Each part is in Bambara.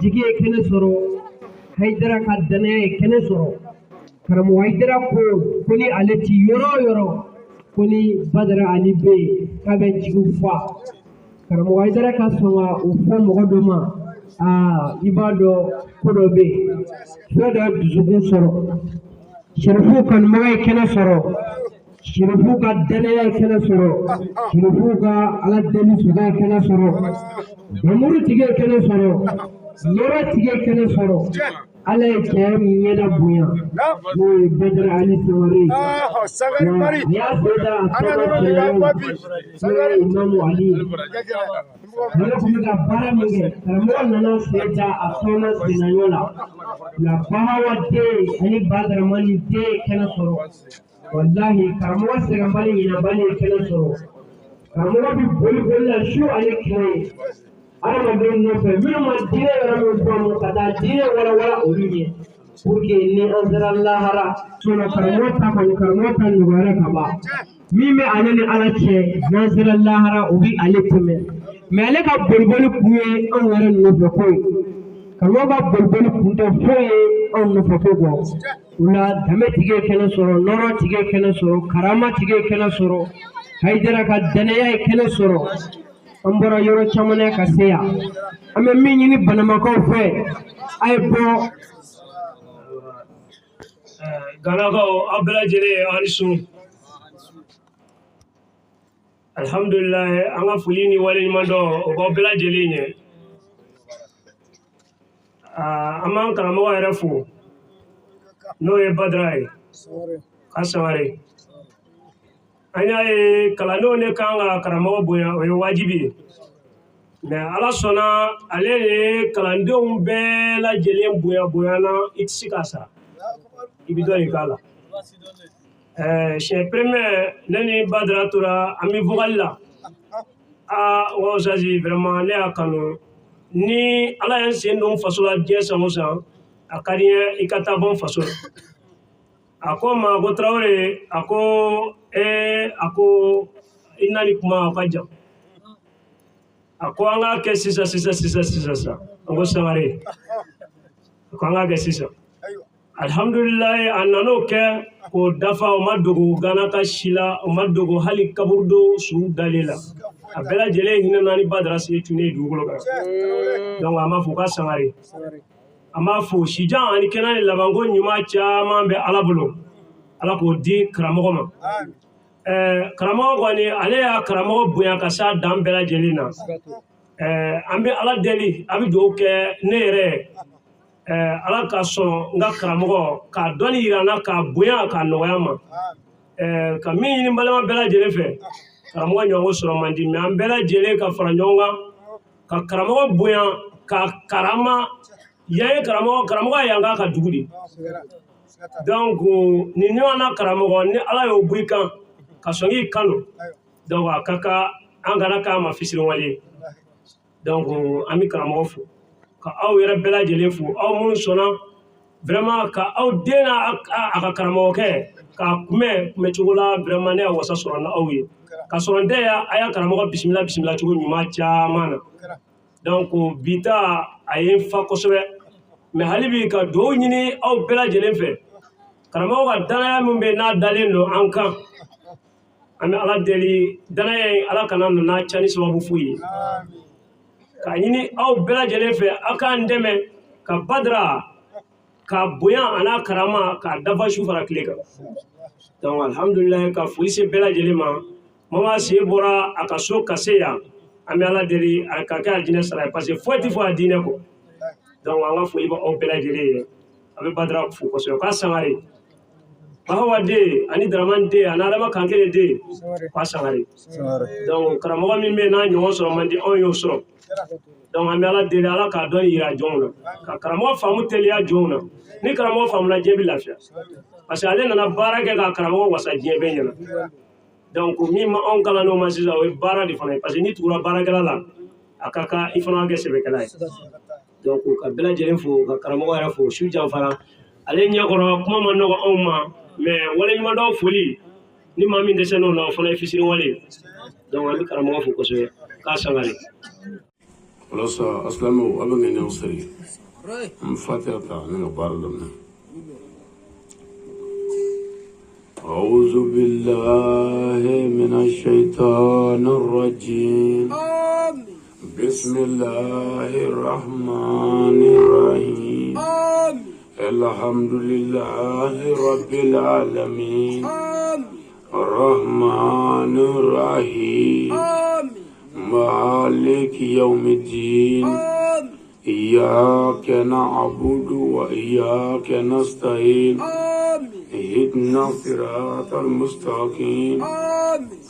Jigi ye kɛnɛ sɔrɔ, Hayidara ka danaya ye kɛnɛ sɔrɔ. Karamɔgɔ Hayidara ko ko ni ale ti yɔrɔ o yɔrɔ, ko ni Badara Ali bɛ yen, k'a bɛ jigiw fa. Karamɔgɔ Hayidara ka sɔn ka o fɔ mɔgɔ dɔ ma, aa, i b'a dɔn ko dɔ bɛ yen, fɛn dɔ ye dusukun sɔrɔ. Sirifuw kanubaga ye kɛnɛ sɔrɔ, sirifuw ka danaya ye kɛnɛ sɔrɔ, sirifuw ka ala deli sokɛ ye kɛnɛ sɔrɔ, bamuru tigi ye kɛnɛ sɔrɔ, yɔrɔ tigi ye kɛnɛ sɔrɔ. Ala ye cɛ min ɲɛda bonya, n'o ye Badara Ali Sangare ye. Wa a y'a bɛɛ da a tɔgɔ cɛya la, n'o ye Imamu Ali ye. Ale tun bɛ ka baara min kɛ, karamɔgɔ nana sen da a tɔɔrɔ sennayɔ la. Nka Bahawa den ani Badaramani den ye kɛnɛ sɔrɔ. Walahi, karamɔgɔ sɛgɛnbali ɲinabali ye kɛnɛ sɔrɔ. Karamɔgɔ bɛ boli boli la su ani tile adamadenw nɔfɛ, minnu ma diinɛ yɛrɛ min faamu, ka taa diinɛ walawala olu ye, pour que ni an sera lahara. Sinon karamɔgɔ ta kɔni, karamɔgɔ ta nɔgɔyara ka ban. Min bɛ ale ni Ala cɛ, n'an sera lahara, o bɛ ale tɛmɛ. Mais ale ka boliboli kun ye anw yɛrɛ nɔfɛ ko ye. Karamɔgɔ ka boliboli kun tɛ foyi ye anw nɔfɛ ko kɔ. O la, danbe tigi ye kɛnɛ sɔrɔ, nɔrɔ tigi ye kɛnɛ sɔrɔ, karama tigi ye kɛnɛ sɔrɔ, Hayidara ka danaya ye kɛnɛ sɔrɔ. An bɔra yɔrɔ caman na ka se yan. An bɛ min ɲini Banamakaw fɛ, a ye bɔ. Ganakaw, aw bɛɛ lajɛlen, aw ni su. Alihamudulilayi, an ka foli ni waleɲuman dɔn o b'aw bɛɛ lajɛlen ye. An b'an karamɔgɔ yɛrɛ fo, n'o ye Badara ye ka Sangare. An y'a ye kalandenw de kan ka karamɔgɔ bonya, o ye wajibi ye. Mais Ala sɔnna, ale de ye kalandenw bɛɛ lajɛlen bonya bonyana, i tɛ se k'a sara, i bɛ dɔ de k'a la. Siɲɛ premier, ne ni Badara tora an bɛ vocal la. Aa, n ko Sazi, vraiment ne y'a kanu. Ni Ala ye n sen don faso la diɲɛ san o san, a ka di n ye i ka taa bɔ n faso la. A ko n ma ko Tarawele, a ko ee, a ko i na ni kuma a ka jan. A ko an k'a kɛ sisan sisan sisan sisan sisan. N ko Sangare, a ko an k'a kɛ sisan. Alihamudulilayi, a nan'o kɛ k'o dafa. O ma dogo Gana ka si la, o ma dogo hali kaburudo su dalen la. A bɛɛ lajɛlen hinɛ na ni Badara se tun ye dugukolo kan. Donc an b'a fɔ k'a Sangare, an b'a fɔ sijan ani kɛnɛ ni labanko ɲuman caman bɛ Ala bolo, Ala k'o di karamɔgɔ ma. Karamɔgɔ kɔni, ale y'a karamɔgɔ bonya ka s'a dan bɛɛ lajɛlen na. An bɛ Ala deli, a bɛ dugawu kɛ ne yɛrɛ, Ala ka sɔn n ka karamɔgɔ k'a dɔnni yira n na, k'a bonya, k'a nɔgɔya ma. Ka min ɲini balima bɛɛ lajɛlen fɛ, karamɔgɔ ɲɔgɔn sɔrɔ man di, mais an bɛɛ lajɛlen ka fara ɲɔgɔn kan ka karamɔgɔ bonya, ka karama yan ye. Karamɔgɔ, karamɔgɔ ye yan k'a ka dugu de. Donc nin ɲɔgɔn na karamɔgɔ, ni Ala y'o bɔ i kan ka sɔn k'i kanu, donc a ka kan an kana k'a ma fisiriwale ye. Donc an bɛ karamɔgɔ fo, ka aw yɛrɛ bɛɛ lajɛlen fo, aw minnu sɔnna vraiment ka aw den n'a a ka karamɔgɔkɛ k'a kunbɛn kunbɛncogo la. Vraiment ne y'a wasa sɔrɔ n'aw ye, ka sɔrɔ n tɛ ya, a y'a karamɔgɔ bisimila bisimila cogo ɲuman caman na. Donc bi ta, a ye n fa kosɛbɛ. Mais hali bi, ka dugawu ɲini aw bɛɛ lajɛlen fɛ, karamɔgɔ ka danaya min bɛ n'a dalen don an kan, an bɛ Ala deli, danaya in, Ala kana na n'a cani sababu foyi ye. K'a ɲini aw bɛɛ lajɛlen fɛ, aw k'an dɛmɛ ka Badara ka bonya a n'a karama k'a dafa su fara tile kan. Donc alhamdulilayi, ka foli se bɛɛ lajɛlen ma. Mama sen bɔra a ka so ka se yan, an bɛ Ala deli a ka kɛ alijinɛ sara ye, parce que foyi tɛ fɔ a diinɛ kɔ. Donc an ka foli bɛ aw bɛɛ lajɛlen ye. A bɛ Badara fo kosɛbɛ k'a Sangare, Bahawa den ani Dramani den ani Adama Kankele den, k'a Sangare. Donc karamɔgɔ min bɛ yen n'a ɲɔgɔn sɔrɔ man di, anw y'o sɔrɔ. Donc an bɛ Ala deli, Ala k'a dɔn yira jɔnw na, ka karamɔgɔ faamu teliya jɔnw na. Ni karamɔgɔ faamuna, diɲɛ bɛ lafiya, parce que ale nana baara kɛ ka karamɔgɔ wasa diɲɛ bɛɛ ɲɛna. Donc min ma anw kalan n'o ma sisan, o ye baara de fana ye, parce que n'i tugura baarakɛla la, a ka kan i fana ka kɛ sɛbɛkɛla ye. Donc ka bɛɛ lajɛlen fo, ka karamɔgɔ yɛrɛ fo. Su janfara ale ɲɛkɔrɔ, kuma ma nɔgɔ anw ma, mais waleɲumandɔn foli ni maa min dɛsɛ n'o la, o fana ye fisiriwale ye. Donc an bɛ karamɔgɔ fo kosɛbɛ k'a Sangare. Walasa a silamɛw a bɛ ŋaniyaw siri n fatiha ta ne ka baara daminɛ. أعوذ بالله من الشيطان الرجيم. بسم الله الرحمن الرحيم. الحمد لله رب العالمين. الرحمن الرحيم. مالك يوم الدين. إياك نعبد وإياك نستعين. اهدنا الصراط المستقيم.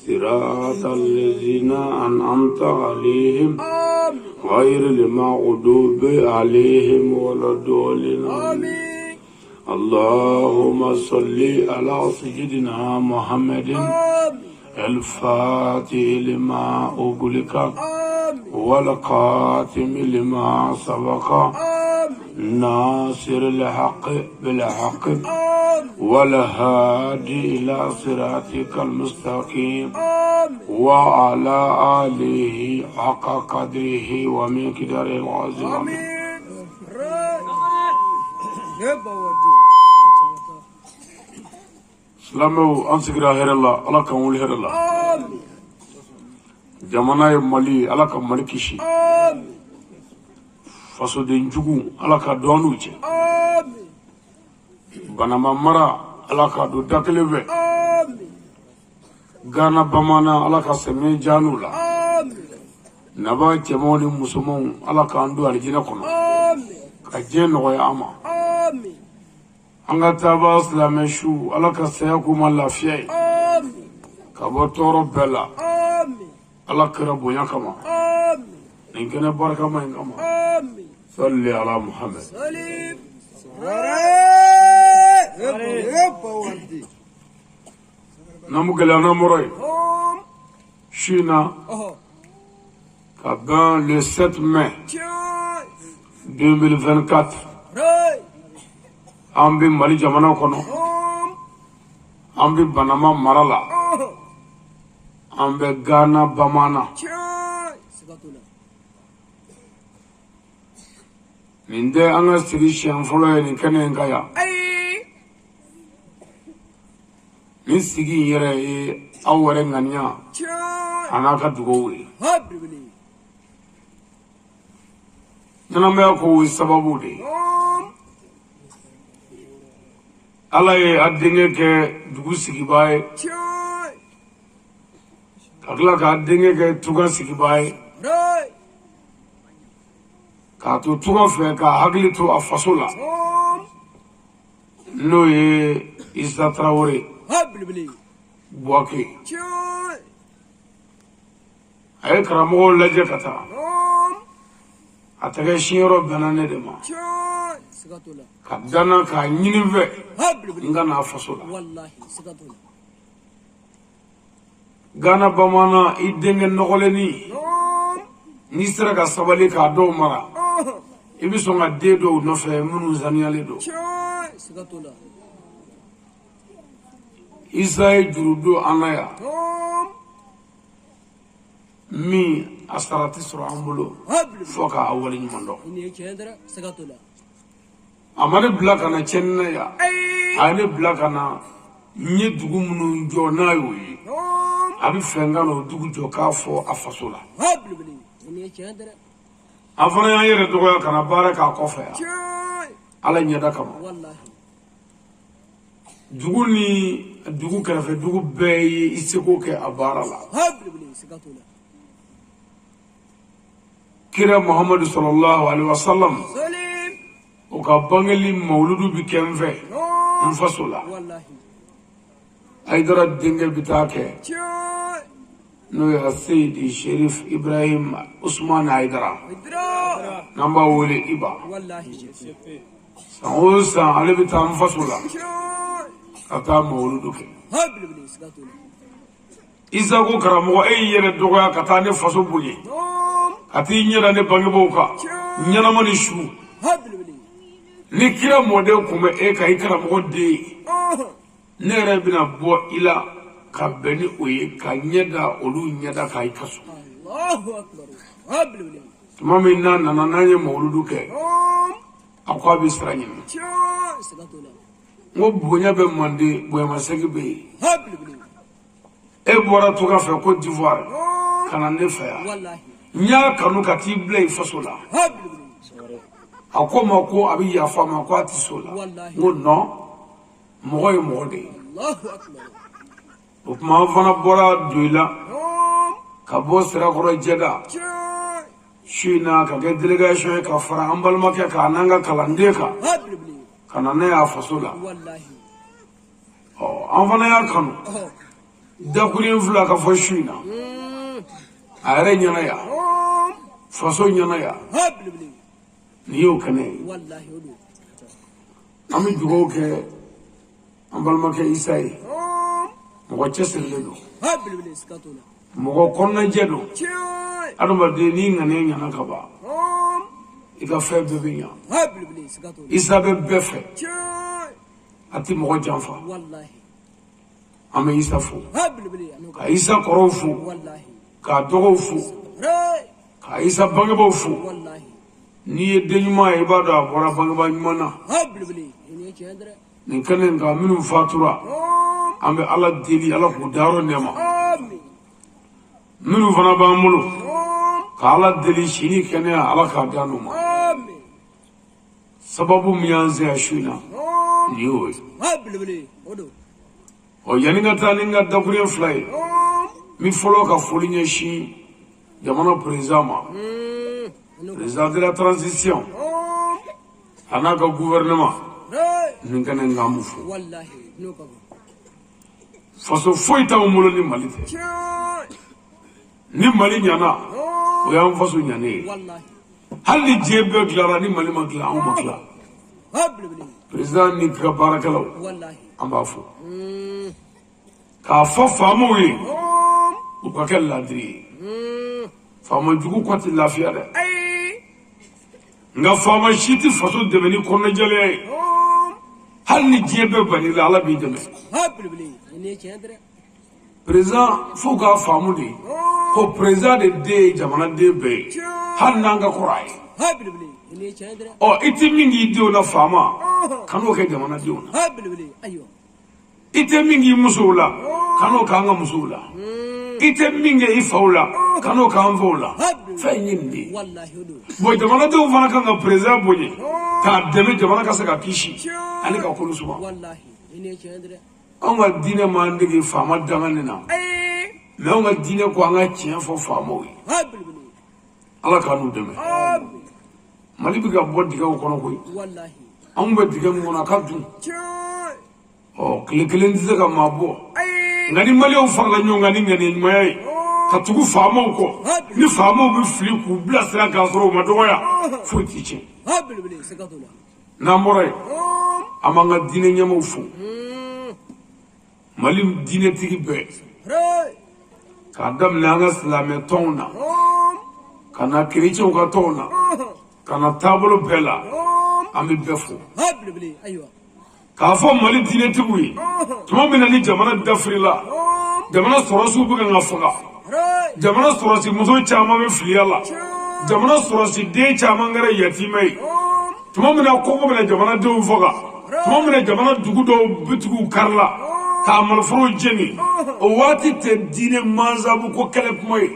صراط الذين أنعمت عليهم غير المغضوب عليهم ولا الضالين. اللهم صل على سيدنا محمد الفاتح لما أغلق والقاتم لما سبق ناصر الحق بالحق والهادي إلى صراطك المستقيم وعلى آله حق قدره ومقداره العظيم. Silamɛw an sigira hɛrɛ la, Ala k'an wuli hɛrɛ la. Jamana ye Mali, Ala ka Mali kisi. Fasoden jugu, Ala ka don an n'u cɛ. Banama mara, Ala ka don da kelen fɛ. Gana bamanan, Ala ka sɛmɛ diya n'u la. Naba cɛmanw ni musomanw, Ala k'an don alijinɛ kɔnɔ ka diɲɛ nɔgɔya an ma. An ka taaba silamɛ su, Ala ka saya k'u ma lafiya ye ka bɔ tɔɔrɔ bɛɛ la. Ala kɛra bonya kama nin kɛnɛ barikama in kama. Salli ala Muhammad. N'an bɛ gɛlɛya n'an bɔra yen su in na ka bɛn le 7 mai 2024, an bɛ Mali jamana kɔnɔ, an bɛ Banama mara la, an bɛ Gana bamanan. Nin tɛ an ka sigi siɲɛ fɔlɔ ye nin kɛnɛ in kan yan. Nin sigi in yɛrɛ ye aw yɛrɛ ŋaniya a n'a ka dugawu ye. Ɲɛnamaya kow ye sababu de ye. Ala ye a denkɛ kɛ dugu sigibaa ye, ka tila k'a denkɛ kɛ tuga sigibaa ye, k'a to tuga fɛ k'a hakili to a faso la, n'o ye Isa Tarawele Buwake. A ye karamɔgɔw lajɛ ka taa, a tɛgɛ siyɔrɔ bɛnna ne de ma ka danna k'a ɲini n fɛ n ka n'a faso la. Gana bamanan, i denkɛ nɔgɔlennin, n'i sera ka sabali k'a dɔw mara, i bɛ sɔn ka den dɔw nɔfɛ minnu saniyalen don. Isa ye juru don an na yan min a sara tɛ sɔrɔ an bolo fo k'a wale ɲuman dɔn. A ma ne bila ka na tiɲɛni na yan, a ye ne bila ka na n ye dugu minnu jɔ n'a y'o ye, a bɛ fɛ n ka n'o dugu jɔ k'a fɔ a faso la. An fana y'an yɛrɛ dɔgɔya ka na baara k'a kɔfɛ yan, Ala ɲɛda kama. Dugu ni dugu kɛrɛfɛ dugu bɛɛ ye i seko kɛ a baara la. Kira Muhammadu sallallahu alaihi wasallam o ka bangeli mawuludu bi kɛ n fɛ n faso la. Hayidara denkɛ bɛ taa kɛ n'o ye Seyidi Sherif Ibrahim Usman Hayidara, n'an b'a wele Iba. San o san ale bɛ taa n faso la ka taa mawuludu kɛ. Isa ko karamɔgɔ, e y'i yɛrɛ dɔgɔya ka taa ne faso bonya, ka t'i ɲɛ da ne bangebaaw kan ɲɛnama ni su. Ni kira mɔden kun bɛ e kan, i karamɔgɔ den ye, ne yɛrɛ bɛna bɔ i la ka bɛn ni o ye ka ɲɛ da olu ɲɛda kan i ka so. Tuma min n'a nana, n'an ye mawuludu kɛ, a ko a bɛ sira ɲini. N ko bonya bɛ Manden, bonyamasegin bɛ yen. E bɔra tunga fɛ Côte d'Ivoire ka na ne fɛ yan, n y'a kanu ka t'i bila i faso la. A ko ma ko a bɛ yafa ma, ko a tɛ s'o la. N ko non, mɔgɔ ye mɔgɔ de ye. O tuma an fana bɔra Doyila ka bɔ Sirakɔrɔ Jɛda su in na ka kɛ délégation ye ka fara an balimakɛ kan n'an ka kalanden kan ka na ne y'a faso la. Ɔ, an fana y'a kanu dakuruɲɛ fila ka fɔ su in na, a yɛrɛ ɲɛna yan, faso ɲɛna yan. Nin y'o kɛnɛ ye. An bɛ dugawu kɛ an balimakɛ Isa ye. Mɔgɔ cɛsirilen don, mɔgɔ kɔnɔnajɛ don. Adamaden, n'i ŋaniya ɲɛna ka ban, i ka fɛn bɛɛ bɛ ɲa. Isa bɛ bɛɛ fɛ, a tɛ mɔgɔ janfa. An bɛ Isa fo, ka Isa kɔrɔw fo, k'a dɔgɔw fo, ka Isa bangebaaw fo. N'i ye den ɲuman ye, i b'a dɔn a bɔra bangebaa ɲuman na. Nin kɛnɛ in kan, minnu fatura, an bɛ Ala deli, Ala k'u dayɔrɔ nɛɛma. Minnu fana b'an bolo, ka Ala deli, si ni kɛnɛya, Ala k'a d'an n'u ma. Sababu min y'an se yan su in na, nin y'o ye. Ɔ, yanni ka taa ni n ka dakuruɲɛ fila ye, n bɛ fɔlɔ ka foli ɲɛsin jamana président ma, président de la transition, a n'a ka gouvernement. Nin kɛnɛ in kan, an b'u fo. Faso foyi t'anw bolo ni Mali tɛ. Ni Mali ɲana, o y'an faso ɲanen ye. Hali ni diɲɛ bɛɛ dilanna, ni Mali ma dilan, anw ma dilan. Président ni ka baarakɛlaw, an b'a fo k'a fɔ faamaw ye, u ka kɛ ladiri ye. Faama jugu kɔ tɛ lafiya dɛ, nka faama si tɛ faso dɛmɛ ni kɔnɔnajɛlenya ye. Hali ni diɲɛ bɛɛ ban'i la, Ala b'i dɛmɛ. Président, f'u k'a faamu de ko président de den ye jamanaden bɛɛ ye, hali n'an ka kɔrɔ a ye. Ɔ, i tɛ min k'i denw na, faama, kan'o kɛ jamanadenw na. I tɛ min k'i musow la, kan'o k'an ka musow la. I tɛ min kɛ i faw la, kan'o k'an faw la. Fɛn ye nin de ye. Bon, jamanadenw fana kan ka président bonya k'a dɛmɛ, jamana ka se ka kisi ani ka kolo suma. Anw ka diinɛ m'an dege faama dangani na, mais anw ka diinɛ ko an ka tiɲɛ fɔ faamaw ye. Ala k'an n'u dɛmɛ. Mali bɛ ka bɔ dingɛw kɔnɔ koyi. Anw bɛ dingɛ min kɔnɔ, a ka dun. Ɔ, tile kelen tɛ se ka maa bɔ, nka ni Maliyɛnw farala ɲɔgɔn kan ni ŋaniya ɲumanya ye ka tugu faamaw kɔ, ni faamaw bɛ fili k'u bilasira k'a sɔrɔ u ma dɔgɔya, foyi t'i tiɲɛ. N'an bɔra yen, an b'an ka diinɛ ɲɛmaaw fo, Mali diinɛtigi bɛɛ, k'a daminɛ an ka silamɛ tɔnw na ka na kerecɛnw ka tɔnw na ka na taabolo bɛɛ la, an bɛ bɛɛ fo. K'a fɔ Mali diinɛtigiw ye, tuma min na ni jamana dafirila, jamana sɔrɔsiw bɛ kan ka faga, jamana sɔrɔsi muso caman bɛ filiya la, jamana sɔrɔsi den caman kɛra yatimɛ ye, tuma min na kɔngɔ bɛna jamanadenw faga, tuma min na jamana dugu dɔw bitigiw karila k'a maloforow jeni, o waati tɛ diinɛ mansabu ko kɛlɛ kuma ye.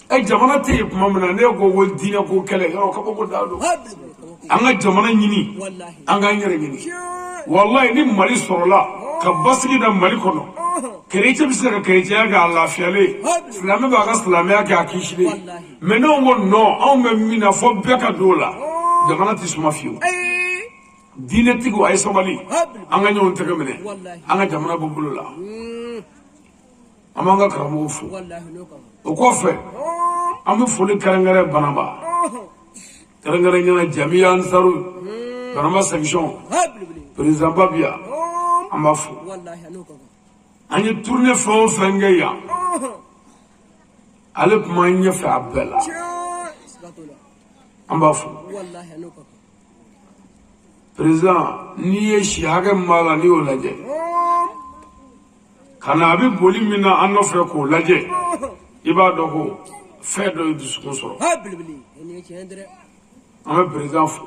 Ɛ, jamana tɛ yen tuma min na, ne ko ko diinɛ ko kɛlɛ yɔrɔ kabako da don. An ka jamana ɲini, an k'an yɛrɛ ɲini. Walayi, ni Mali sɔrɔla ka basigi da Mali kɔnɔ, kerecɛn bɛ se ka kerecɛnya kɛ a lafiyalen, silamɛ b'a ka silamɛya kɛ a kisilen. Mais n'anw ko non, anw bɛ min na fɔ bɛɛ ka don o la, jamana tɛ suma fiyewu. Diinɛtigiw, a ye sabali, an ka ɲɔgɔn tɛgɛ minɛ, an ka jamana bɔ bolo la. An b'an ka karamɔgɔw fo. O kɔfɛ, an bɛ foli kɛrɛnkɛrɛn Banaba, kɛrɛnkɛrɛn ɲɛna Jamiya Ansaru Banaba section président Babiya, an b'a fo. An ye tournée fɛn o fɛn kɛ yan, ale tun b'an ɲɛfɛ a bɛɛ la, an b'a fo. Président, n'i ye si hakɛ min b'a la, n'i y'o lajɛ ka na a bɛ boli min na an nɔfɛ k'o lajɛ, i b'a dɔn ko Fɛn dɔ ye dusukun sɔrɔ. An bɛ président fo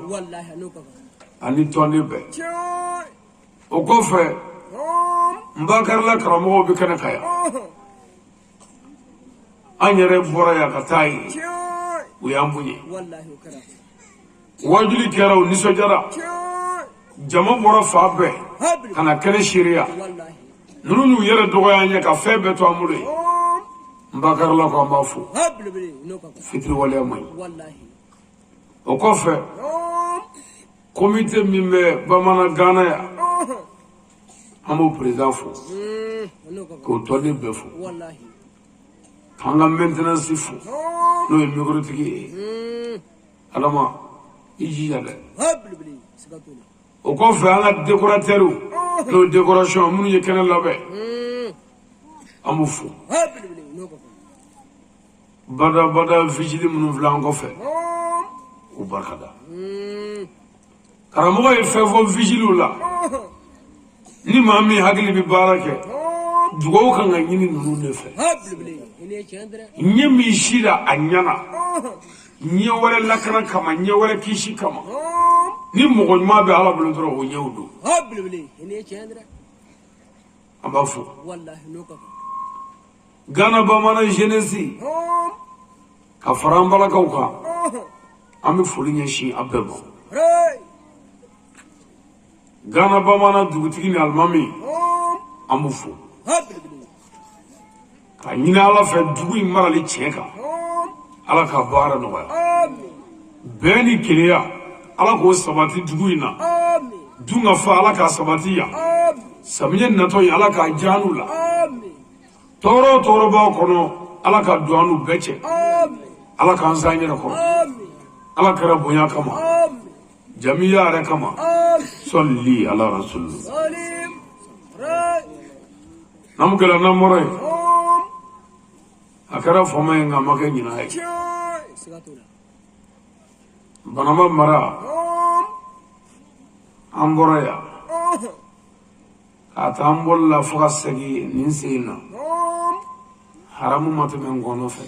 ani tɔnden bɛɛ. O kɔfɛ, n bakarila karamɔgɔw bɛ kɛnɛ kan yan. An yɛrɛ bɔra yan ka taa yen, u y'an bonya. Wajuli kɛra, u nisɔndiyara. Jama bɔra fan bɛɛ ka na kɛnɛ seereya. Ninnu y'u yɛrɛ dɔgɔya an ye ka fɛn bɛɛ to an bolo yen. N bakarila ko an b'a fo, fitiriwaleya man ɲi. O kɔfɛ, komite min bɛ bamanan Gana yan, an b'o président fo k'o tɔnden bɛɛ fo, k'an ka maintenance fo, n'o ye microtigi ye. Adama, i jija dɛ. O kɔfɛ, an ka décorateur, n'o ye décoration, minnu ye kɛnɛ labɛn, an b'u fo. Badabada vigile minnu filɛ an kɔfɛ, u barika da. Karamɔgɔ ye fɛn fɔ vigilew la. Ni maa min hakili bɛ baara kɛ, dugawu kan ka ɲini ninnu de fɛ. Ɲɛ min sira a ɲɛna, ɲɛ wɛrɛ lakana kama, ɲɛ wɛrɛ kisi kama, ni mɔgɔ ɲuman bɛ Ala bolo dɔrɔn, o ɲɛw don. An b'a fɔ Gana bamanan jeunesse ka fara an balakaw kan, an bɛ foli ɲɛsin a bɛɛ ma. Gana bamanan dugutigi ni alimami, an b'u fo ka ɲini Ala fɛ, dugu in marali tiɲɛ kan, Ala ka baara nɔgɔya. Bɛn ni kelenya, Ala k'o sabati dugu in na. Dun ka fa, Ala k'a sabati yan. Samiyɛ natɔ ye, Ala k'a diya n'u la. Tɔɔrɔ o tɔɔrɔ b'a kɔnɔ, Ala ka don an n'u bɛɛ cɛ. Ala k'an s'an yɛrɛ kɔrɔ. Ala kɛra bonya kama, jamiya yɛrɛ kama. Sɔli ala rasulu. N'an kɛra, n'an bɔra yen, a kɛra faama ye, nka a ma kɛ ɲinan ye. Banamba mara, an bɔra yan k'a taa an bɔli la fo ka segin nin sen in na, haramu ma tɛmɛ n kɔnɔ fɛ,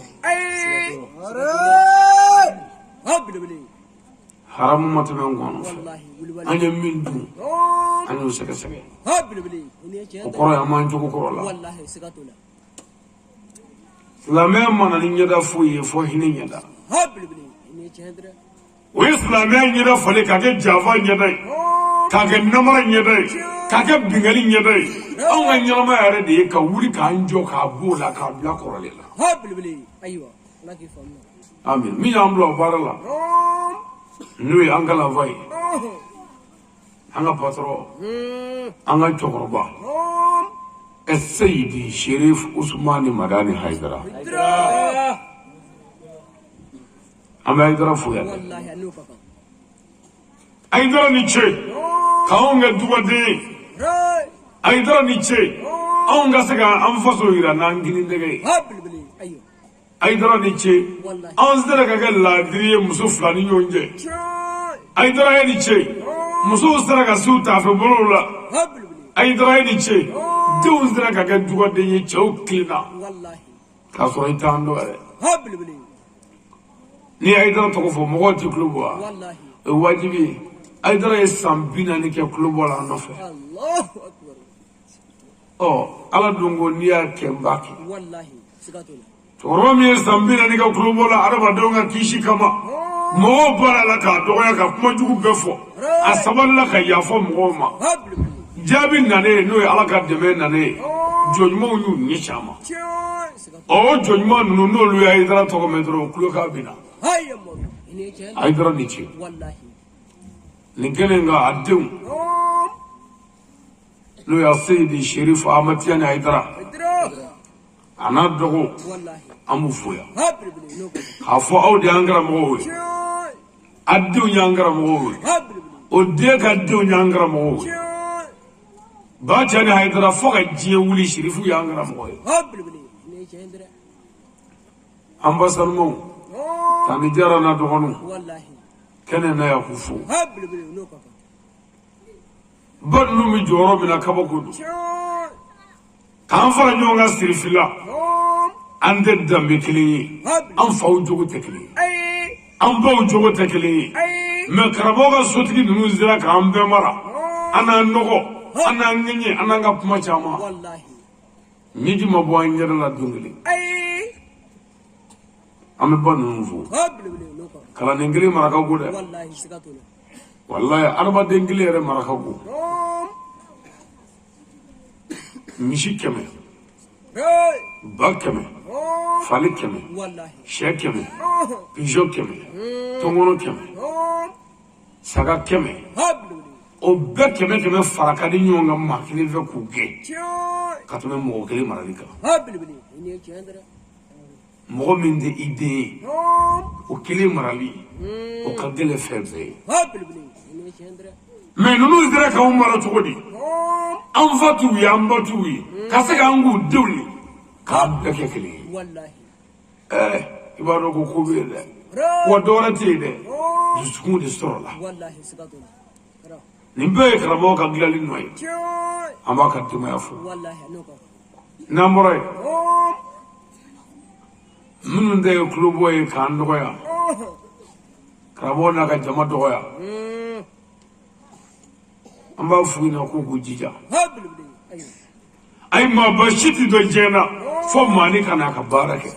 haramu ma tɛmɛ n kɔnɔ fɛ. An ye min dun, an y'o sɛgɛsɛgɛ. O kɔrɔ ye an m'an jogo kɔrɔ la. Silamɛya ma na ni ɲɛda foyi ye fɔ hinɛ ɲɛda. O ye silamɛya ɲɛda falen k'a kɛ janfa ɲɛda ye, k'a kɛ namara ɲɛda ye, k'a kɛ binkanni ɲɛda ye. Anw ka ɲɛnamaya yɛrɛ de ye ka wuli k'an jɔ k'a b'o la, k'a bila kɔrɔlen la. Amin. Min y'an bila o baara la, n'o ye an kalanfa ye, an ka patron, an ka cɛkɔrɔba, Seyidi Sherif Usumani Madani Hayidara, an bɛ Hayidara fo yan dɛ. Hayidara ni ce k'anw kɛ dugaden ye. Hayidara ni ce, anw ka se ka an faso yira n'an kini tɛgɛ ye. Hayidara ni ce, anw sera ka kɛ laadiri ye muso fila ni ɲɔgɔn cɛ. Hayidara ye ni ce, musow sera ka s'u taafe bolow la. Hayidara ye ni ce, denw sera ka kɛ dugaden ye, cɛw tilenna k'a sɔrɔ i t'an dɔn yɛrɛ. N'i ye Hayidara tɔgɔ fɔ, mɔgɔw tɛ tulo bɔ wa? O ye wajibi ye. Hayidara ye san 40 kɛ tulo bɔ la an nɔfɛ. Ɔ, Ala dun ko n'i y'a kɛ, n b'a kɛ. Cɛkɔrɔba min ye san 40 kɛ tulo bɔ la adamadenw ka kisi kama, mɔgɔw bɔra la k'a dɔgɔya, ka kuma jugu bɛɛ fɔ, a sabalila ka yafa mɔgɔw ma. Jaabi nanen, n'o ye Ala ka dɛmɛ nanen ye, jɔn ɲumanw y'u ɲɛsin a ma. Ɔ, o jɔn ɲuman ninnu, n'olu ye Hayidara tɔgɔ mɛn dɔrɔn, u tulo k'a binna. Hayidara ni ce. Nin kɛlen ka a denw, n'o ye Seyidi Sherif Ahmad Tijani Hayidara a n'a dɔgɔ, an b'u fo yan k'a fɔ aw de y'an karamɔgɔw ye, a denw y'an karamɔgɔw ye, o den ka denw y'an karamɔgɔw ye. Ba Tijani Hayidara, fo ka diɲɛ wuli, Sherifu y'an karamɔgɔ ye. An ba sanumaw, Tani Jara n'a dɔgɔninw, kɛnɛ na yan k'u fo. Ba ninnu bɛ jɔyɔrɔ min na, kabako don. K'an fara ɲɔgɔn kan sirifila, An tɛ danbe kelen ye, an faw jogo tɛ kelen ye, an baw jogo tɛ kelen ye. Mais karamɔgɔ ka sotigi ninnu sera k'an bɛɛ mara, an n'an nɔgɔ, an n'an ŋɛɲɛ, an n'an ka kuma caman. Ɲɛji ma bɔ an yɛrɛ la don kelen. An bɛ ba ninnu fo. Kalanden kelen mara ka go dɛ, walayi, adamaden kelen yɛrɛ mara ka go. Misi 100, ba 100, fali 100, sɛ 100, pigeon 100, tɔnkɔnɔ 100, saga 100, o bɛɛ kɛmɛ kɛmɛ fara ka di ɲɔgɔn kan maa kelen fɛ k'u gɛn ka tɛmɛ mɔgɔ kelen marali kan. Mɔgɔ min tɛ i den ye, o kelen marali, o ka gɛlɛn fɛn bɛɛ ye. Mais ninnu sera k'anw mara cogo di? An fa t'u ye, an ba t'u ye, ka se k'an k'u denw ye, k'an bɛɛ kɛ kelen ye. Ɛɛ, i b'a dɔn ko ko bɛ yen dɛ. Wa dɔwɛrɛ tɛ yen dɛ, dusukun de sɔrɔla. Nin bɛɛ ye karamɔgɔ ka dilanli nɔ ye. An b'a ka denbaya fo. N'an bɔra yen, minnu tɛ ye tulobɔ ye k'an dɔgɔya, karamɔgɔ n'a ka jama dɔgɔya, an b'a f'u ɲɛna k'u k'u jija. Ayi, maaba si tɛ dɔn diɲɛ na fo maani ka n'a ka baara kɛ.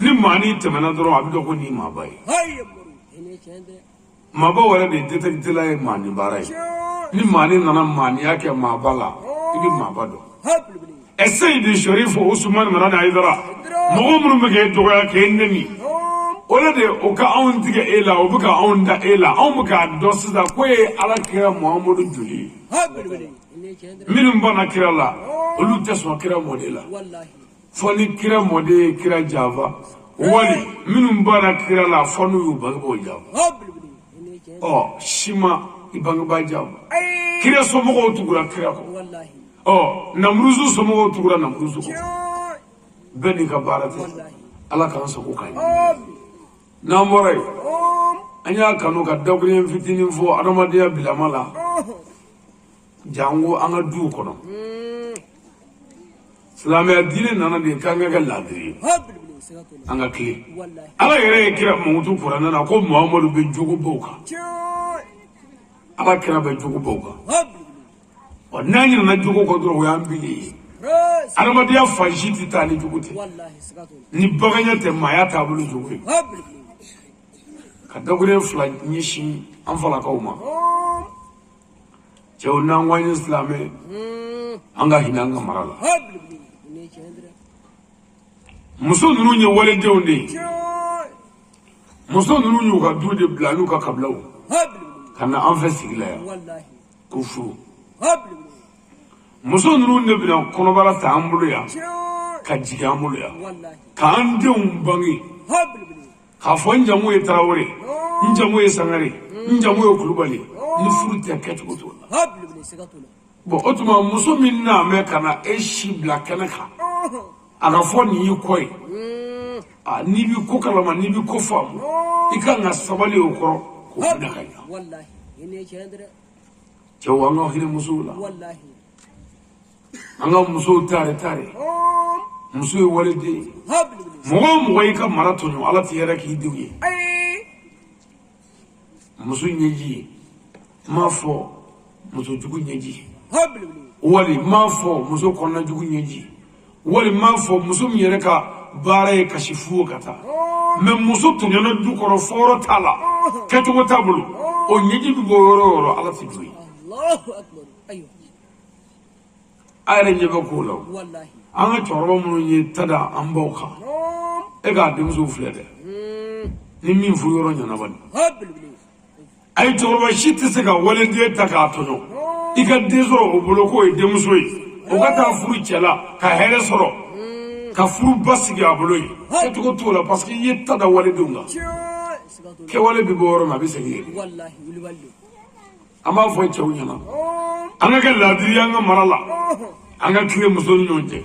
Ni maani tɛmɛna dɔrɔn, a bɛ dɔn ko nin ye maaba ye. Maaba wɛrɛ de détectela ye maani baara ye. Ni maani nana maaniya kɛ maaba la, i bɛ maaba dɔn. Ɛ, Seyidi Sherif Usumani Madani Hayidara, mɔgɔ minnu bɛ k'e dɔgɔya, k'e neni, o de o ka anw tigɛ e la, o bɛ ka anw da e la. Anw bɛ k'a dɔn sisan ko e ye Ala kira Muhamadu joli ye. Minnu banna kira la, olu tɛ sɔn kira mɔden la fɔ ni kira mɔden ye kira janfa, wali minnu banna kira la, fɔ n'u y'u bangebaaw janfa. Ɔ, si ma i bangebaa janfa. Kira somɔgɔw tugura kira kɔ, ɔ, Namuruzu somɔgɔw tugura Namuruzu kɔ. Bɛɛ n'i ka baara tɛ. Ala k'an sago ka ɲɛ. N'an bɔra yen, an y'a kanu ka dakuruɲɛ fitinin fɔ adamadenya bilama la, janko an ka duw kɔnɔ. Silamɛya diinɛ nana de k'an ka kɛ laadiri ye, an ka tilen. Ala yɛrɛ ye kira mankutu kuranɛ na ko Muhamadu bɛ jogobaw kan, Ala kira bɛ jogobaw kan. Ɔ, n'an ɲinɛna jogo kɔ dɔrɔn, o y'an binnen ye. Adamadenya fan si tɛ taa ni jogo tɛ, ni baganya tɛ, maaya taabolo jogo ye. Ka dakuruɲɛ fila ɲɛsin an falakaw ma. Cɛw, n'an ko an ye silamɛ, an ka hinɛ an ka mara la. Muso ninnu ye waledenw de ye. Muso ninnu y'u ka du de bila n'u ka kabilaw ka na an fɛ sigi la yan ko furu. Muso ninnu de bɛna kɔnɔbara ta an bolo yan ka jigin an bolo yan k'an denw bange k'a fɔ n jamu ye Tarawele, n jamu ye Sangare, n jamu ye Kulubali. Ni furu tɛ, kɛcogo t'o la. Bon, o tuma muso min n'a mɛn ka na e si bila kɛnɛ kan, a ka fɔ nin y'i kɔ ye, n'i bɛ ko kalama, n'i bɛ ko faamu, i kan ka sabali o kɔrɔ k'o minɛ ka ɲɛ. Cɛw, an ka hinɛ musow la, an ka musow tare tare. Muso ye waliden ye. Mɔgɔ o mɔgɔ y'i ka mara tɔɲɔ, Ala tɛ hɛrɛ k'i denw ye. Muso ɲɛji, n m'a fɔ muso jugu ɲɛji, wali n m'a fɔ muso kɔnɔna jugu ɲɛji, wali n m'a fɔ muso min yɛrɛ ka baara ye kasi fu ka taa. Mais muso tɔɲɔna du kɔnɔ, fɔyɔrɔ t'a la, kɛcogo t'a bolo, o ɲɛji bɛ bɔ yɔrɔ o yɔrɔ, Ala tɛ don yen. A yɛrɛ ɲɛ bɛ ko la o. An ka cɛkɔrɔba minnu ye ta da an baw kan, e k'a denmusow filɛ dɛ, ni min furu yɔrɔ ɲɛna bani. Ayi, cɛkɔrɔba si tɛ se ka waliden ta k'a tɔɲɔ, i ka den sɔrɔ o bolo k'o ye denmuso ye, o ka taa furu cɛ la ka hɛrɛ sɔrɔ, ka furu basigi a bolo ye. Kɛcogo t'o la, parce que i ye ta da waledenw kan. Kɛwale bɛ bɔ yɔrɔ min, a bɛ segin yen. An b'a fɔ cɛw ɲɛna, an ka kɛ laadiri ye an ka mara la, an ka tilen musow ni ɲɔgɔn cɛ,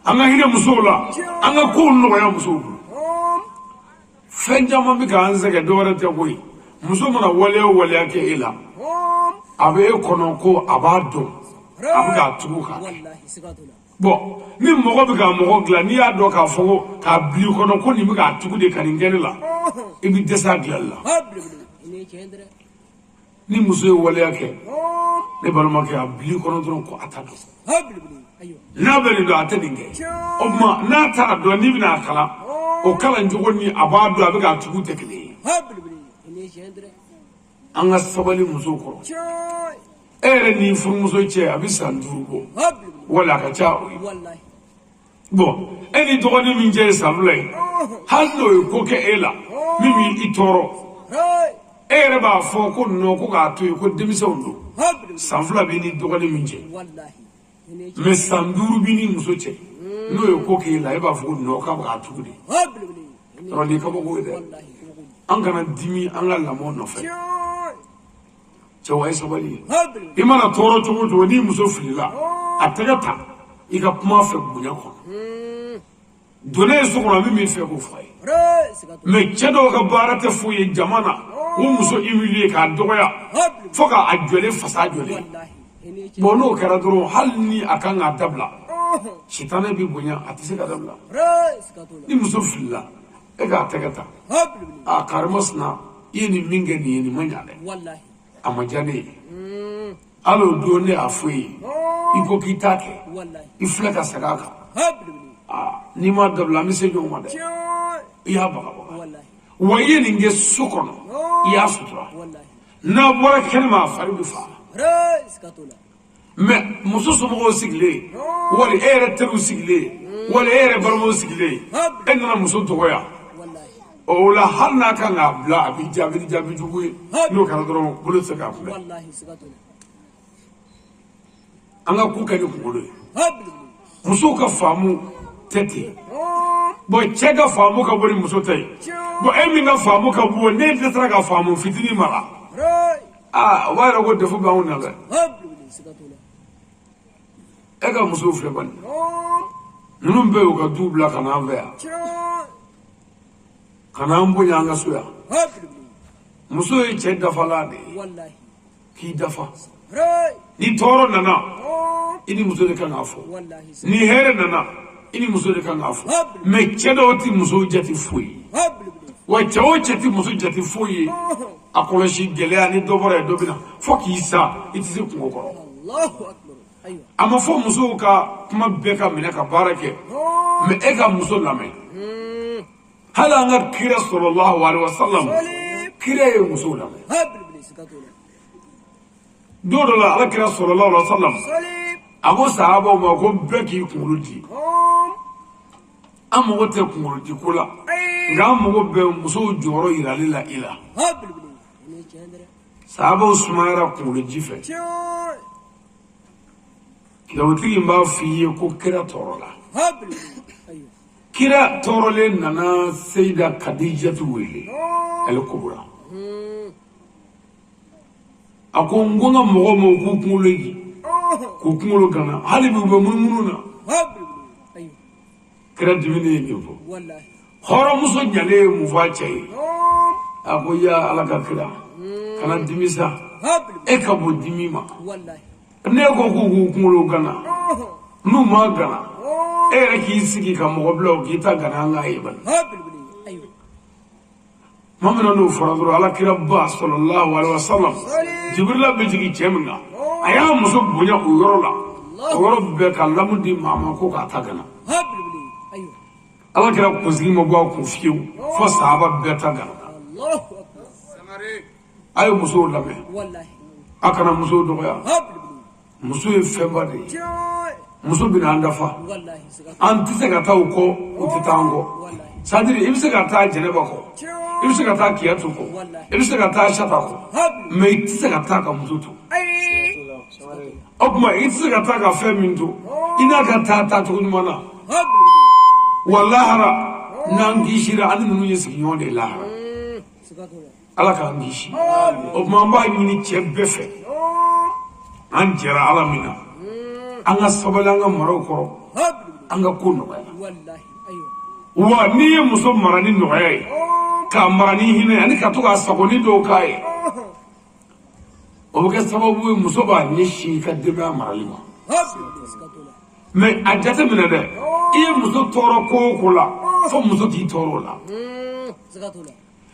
an ka hinɛ musow la, an ka kow nɔgɔya musow bolo. Fɛn caman bɛ k'an sɛgɛn, dɔwɛrɛ tɛ koyi. Muso mana waleya o waleya kɛ e la, a bɛ e kɔnɔ ko a b'a dɔn, a bɛ k'a tugu k'a kɛ. Bon, ni mɔgɔ bɛ ka mɔgɔ dilan, n'i y'a dɔn k'a fɔ ko k'a bil'i kɔnɔ ko nin bɛ k'a tugu de ka nin kɛ ne la, i bɛ dɛsɛ a dilanli la. Ni muso ye waleya kɛ, ne balimakɛ, a bil'i kɔnɔ dɔrɔn ko a t'a dɔn. N'a bɛ nin dɔn, a tɛ nin kɛ. O tuma n'a t'a dɔn, n'i bɛna a kalan, o kalan cogo ni a b'a dɔn a bɛ k'a tugu tɛ kelen ye. An ka sabali musow kɔrɔ. E yɛrɛ ni furumuso cɛ, a bɛ san 5 bɔ, wala a ka ca o ye. Bon, e ni dɔgɔnin min cɛ ye san 2 ye, hali n'o ye ko kɛ e la min b'i tɔɔrɔ, e yɛrɛ b'a fɔ ko non, ko k'a to yen, ko denmisɛnw don. San 2 b'i ni dɔgɔnin min cɛ, mais san 5 b'i ni muso cɛ, n'o ye ko k'e la, e b'a fɔ ko non, k'a bɛ k'a tugu de. Yɔrɔ nin ye kabako ye dɛ. An kana dimi an ka lamɔ nɔfɛ. Cɛw, a ye sabali. I mana tɔɔrɔ cogo o cogo, n'i muso filila, a tɛgɛ ta i ka kuma fɛ bonya kɔnɔ. Donnen ye so kɔnɔ, a bɛ min fɛ k'o fɔ a ye. Mais cɛ dɔw ka baara tɛ foyi ye jama na, k'u muso humilier, k'a dɔgɔya fo k'a jɔlen fasa jɔlen. Bon, n'o kɛra dɔrɔn, hali ni a kan k'a dabila, sitanɛ bɛ bonya, a tɛ se ka dabila. Ni muso filila, e k'a tɛgɛ ta: a karimasina, i ye nin min kɛ nin ye, nin ma ɲa dɛ, a ma diya ne ye. Hali o don ne y'a fɔ e ye, i ko k'i t'a kɛ, i filɛ ka segin a kan. N'i m'a dabila, an bɛ se ɲɔgɔn ma dɛ. I y'a bagabaga wa, i ye nin kɛ so kɔnɔ, i y'a sutura. N'a bɔra kɛnɛ ma, a fari bɛ faga. Mais muso somɔgɔw sigilen, wali e yɛrɛ teriw sigilen, wali e yɛrɛ balimaw sigilen, e nana muso dɔgɔya o la, hali n'a kan k'a bila, a b'i jaabi ni jaabi jugu ye. N'o kɛra dɔrɔn, bolo tɛ se k'a kunbɛn. An ka ko kɛ ni kunkolo ye. Musow ka faamu tɛ ten. Bon, cɛ ka faamu ka bon ni muso ta ye. Bon, e min ka faamu ka bon, ne dɛsɛra ka faamu fitinin mara, aa, o b'a yɛrɛ ko défaut b'anw na dɛ. E ka musow filɛ bani, ninnu bɛɛ y'u ka du bila ka n'an fɛ yan, ka n'an bonya an ka so yan. Muso ye cɛ dafalan de ye, k'i dafa. Ni tɔɔrɔ nana, i ni muso de kan k'a fɔ. Ni hɛrɛ nana, i ni muso de kan k'a fɔ. Mais cɛ dɔw tɛ muso jate foyi ye wa. Cɛ o cɛ tɛ muso jate foyi ye, a kɔlɔsi, gɛlɛya ni dɔ bɔra yen, dɔ bɛ na, fo k'i sa, i tɛ se kungo kɔrɔ. A ma fɔ musow ka kuma bɛɛ ka minɛ ka baara kɛ, mais e ka muso lamɛn. Hali an ka kira sallallahu alaihi wasallam, kira ye musow lamɛn. Don dɔ la, ala kira sallallahu alaihi wasallam a ko sahabaw ma ko bɛɛ k'i kunkolo di. An mago tɛ kunkolo di ko la, nka an mago bɛ musow jɔyɔrɔ yirali la i la. Sahabaw sumayara kunkolo ji fɛ. Kitabutigi in b'a f'i ye ko kira tɔɔrɔ la, kira tɔɔrɔlen nana Seyida Kadijatu wele, ale kubura. A ko n ko n ka mɔgɔw ma k'u kunkolo ji, k'u kunkolo gana, hali bi u bɛ munumunu na. Kira diminen ye nin fɔ. Hɔrɔnmuso ɲalen ye mun fɔ a cɛ ye? A ko: ya Ala ka kira, kana dimi sa, e ka bon dimi ma. Ne ko k'u k'u kunkolo gana, n'u ma gana, e yɛrɛ k'i sigi ka mɔgɔ bila o k'i ta gana, an k'a ye bani. Tuma min na n'o fɔra dɔrɔn, ala kira ba sallallahu alaihi wasallam, Jibirila bɛ jigin cɛ min kan, a y'a muso bonya o yɔrɔ la, o yɔrɔ bɛɛ ka lamu di maa ma ko k'a ta gana. Ala kira kunsigi ma bɔ a kun fiyewu fo sahaba bɛɛ ta gana. A ye musow lamɛn, a kana musow dɔgɔya. Muso ye fɛnba de ye. Muso bɛna an dafa. An tɛ se ka taa u kɔ, u tɛ taa an kɔ. C'est à dire, i bɛ se ka taa Jɛnɛba kɔ, i bɛ se ka taa Kiyatu kɔ, i bɛ se ka taa Sata kɔ, mais i tɛ se ka taa ka muso to. O tuma i tɛ se ka taa ka fɛn min to, i n'a ka taa taacogo ɲuman na wa lahara n'an kisira, an ni ninnu ye sigiɲɔgɔn de ye lahara. Ala k'an kisi. O tuma an b'a ɲini cɛ bɛɛ fɛ, an jɛra Ala min na, an ka sabali an ka maraw kɔrɔ, an ka ko nɔgɔya. Wa n'i ye muso mara ni nɔgɔya ye, k'a mara ni hinɛ ani ka to k'a sagoni dɔw k'a ye, o bɛ kɛ sababu ye muso b'a ɲɛsin i ka denbaya marali ma. Mais a jateminɛ dɛ, i ye muso tɔɔrɔ ko o ko la, fo muso k'i tɔɔrɔ o la.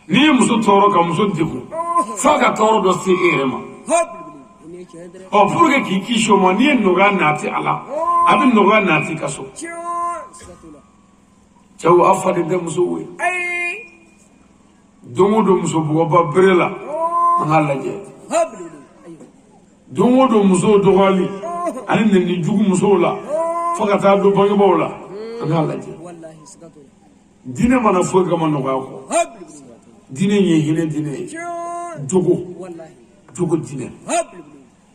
N'i ye muso tɔɔrɔ ka muso degun, f'a ka tɔɔrɔ dɔ se e yɛrɛ ma. Ɔ, pour que k'i kisi o ma, n'i ye nɔgɔya nati a la, a bɛ nɔgɔya nati i ka so. Cɛw, aw faden tɛ musow ye. Don o don muso bugɔba bere la, an k'a lajɛ. Don o don musow dɔgɔyali ani nɛni jugu musow la fo ka taa don bangebaaw la, an k'a lajɛ. Diinɛ mana foyi kama nɔgɔya kɔ. Diinɛ ye hinɛ diinɛ ye, jogo jogo diinɛ.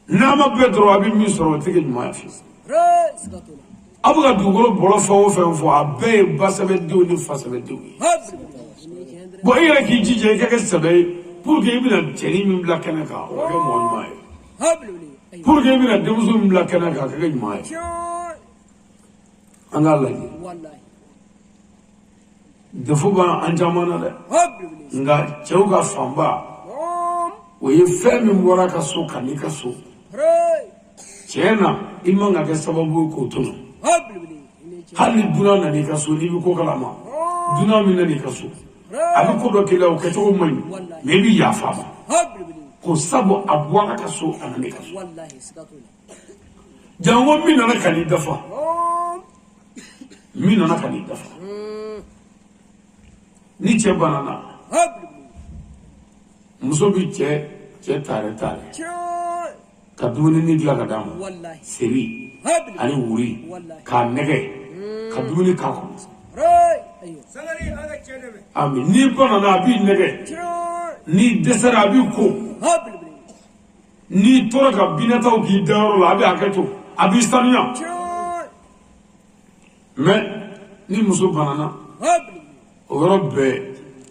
N'a ma bɛɛ dɔrɔn, a bɛ min sɔrɔ, o tɛ kɛ ɲuman ye fiyewu. Aw bɛ ka dugukolo bɔlɔ fɛn o fɛn fɔ, a bɛɛ ye ba sɛbɛdenw ni fa sɛbɛdenw ye. Bon, e yɛrɛ k'i jija i ka kɛ sɛbɛ ye pour que i bɛna cɛnin min bila kɛnɛ kan, o ka kɛ mɔgɔ ɲuman ye, pour que i bɛna denmuso min bila kɛnɛ kan, a ka kɛ ɲuman ye. An k'a lajɛ, défaut b'an caman na dɛ. Nka cɛw ka fanba, o ye fɛn min bɔra ka so ka n'i ka so, tiɲɛ na, i man ka kɛ sababu ye k'o tɔɲɔ. Hali ni dunan nana i ka so, n'i bɛ ko kalama, dunan min nana i ka so, a bɛ ko dɔ k'i la, o kɛcogo man ɲi, mais i bɛ yafa a ma ko sabu a bɔra ka so, a nana i ka so. Janko min nana ka n'i dafa, min nana ka n'i dafa. Ni cɛ banana, muso bi cɛ taare taare ka dumuni ni dilan ka d'a ma, seri ani wuri, k'a nɛgɛ ka dumuni k'a kɔnɔ. Ami, n'i banana, a b'i nɛgɛ. N'i dɛsɛra, a b'i ko. N'i tora ka binataw k'i dayɔrɔ la, a bɛ hakɛ to, a b'i sanuya. Mais ni muso banana, o yɔrɔ bɛɛ,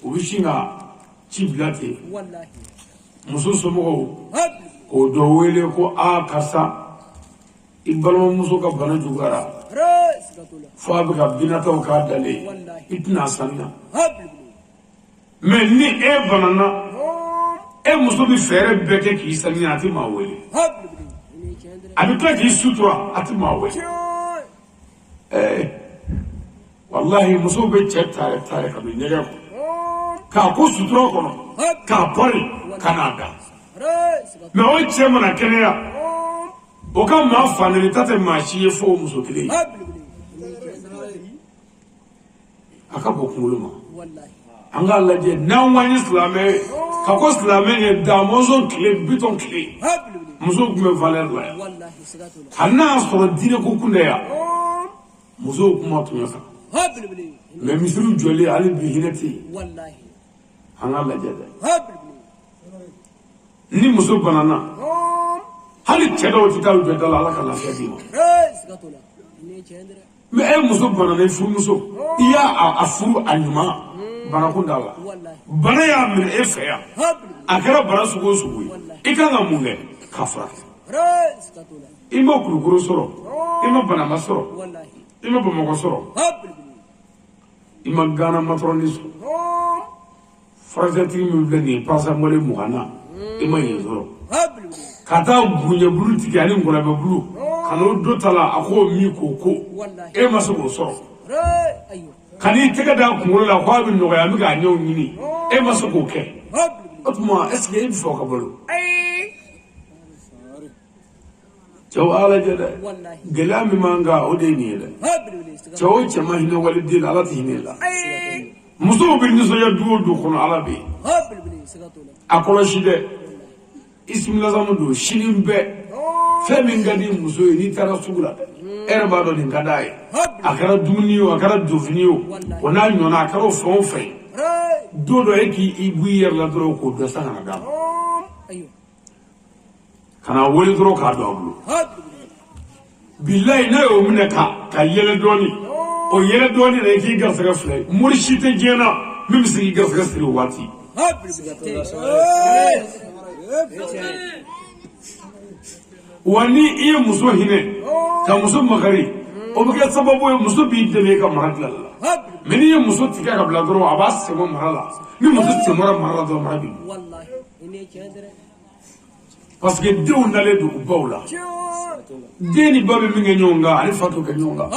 u bɛ sin ka ci bila ten, muso somɔgɔw k'o dɔ wele ko: "Aa karisa, i balimamuso ka bana juguyara fo a bɛ ka binataw k'a dalen, i tɛna a sanuya." Mais ni e banana, e muso bɛ fɛɛrɛ bɛɛ kɛ k'i sanuya, a tɛ maa wele. A bɛ tila k'i sutura, a tɛ maa wele. Ɛɛ, walahi, musow bɛ cɛ taare taare ka don ɲɛgɛn kɔnɔ, k'a ko sutura kɔnɔ, k'a pari ka n'a da. Mais o cɛ mana kɛnɛya, o ka maa faneni ta tɛ maa si ye fo o muso kelen ye. A ka bɔ kunkolo ma. An k'a lajɛ, n'an ko an ye silamɛ ye, ka ko silamɛ ye, damɔzɔn tile, bitɔn tile, musow tun bɛ valeur la yan. Hali n'a y'a sɔrɔ diinɛ ko kun tɛ yan, musow kuma tun ye kan. Mais misiriw jɔlen, hali bi hinɛ tɛ yen. An k'a lajɛ dɛ. Ni muso banana, hali cɛ dɔw tɛ taa u jɔ da la, Ala ka lafiya d'i ma. Mais e muso banana, i furumuso, i y'a a furu a ɲuman, banakun t'a la, bana y'a minɛ e fɛ yan, a kɛra bana sugu o sugu ye, i kan ka mun kɛ k'a furakɛ? I ma Kulukoro sɔrɔ, i ma Banamba sɔrɔ, i ma Bamakɔ sɔrɔ, i ma Gana matɔrɔni sɔrɔ, furakɛtigi min filɛ nin ye, paracetamol 20 na, i ma yen sɔrɔ, ka taa gunjɛ bulu tigɛ ani ngɔlɔbɛ bulu ka n'o don ta la, a k'o min k'o ko, e ma se k'o sɔrɔ, ka n'i tɛgɛ da kunkolo la k'a bɛ nɔgɔya, an bɛ k'a ɲɛw ɲini, e ma se k'o kɛ. O tuma, est ce que e bɛ fɛ o ka balo? Cɛw, a lajɛ dɛ, gɛlɛya min b'an kan, o de ye nin ye dɛ. Cɛ o cɛ ma hinɛ waliden la, Ala tɛ hinɛ la. Musow bɛ nisɔndiya du o du kɔnɔ, Ala bɛ yen. A kɔlɔsi dɛ, isimilasamu don sini bɛɛ. Fɛn min ka di muso ye, n'i taara sugu la, e yɛrɛ b'a dɔn nin ka d'a ye. A kɛra dumuni ye o, a kɛra donfini ye o, o n'a ɲɔgɔnna, a kɛra o fɛn o fɛn ye, don dɔ e k'i bɔ i yɛrɛ la dɔrɔn k'o dɔ san ka na d'a ma, ka na wele dɔrɔn k'a don a bolo. Bilayi, n'a y'o minɛ ka yɛlɛ dɔɔni, o yɛlɛ dɔɔni na, i k'i garisɛgɛ filɛ. Mori si tɛ diɲɛ na min bɛ se k'i garisɛgɛ siri o waati. Wa ni i ye muso hinɛ ka muso makari, o bɛ kɛ sababu ye muso b'i dɛmɛ i ka mara dilanli la. Mais n'i ye muso tigɛ ka bila dɔrɔn, a b'a sen bɔ mara la. Ni muso sen bɔra mara la dɔrɔn, mara b'i bolo, parce que denw dalen don u baw la. Den ni ba bɛ min kɛ ɲɔgɔn kan, ani fa t'o kɛ ɲɔgɔn kan.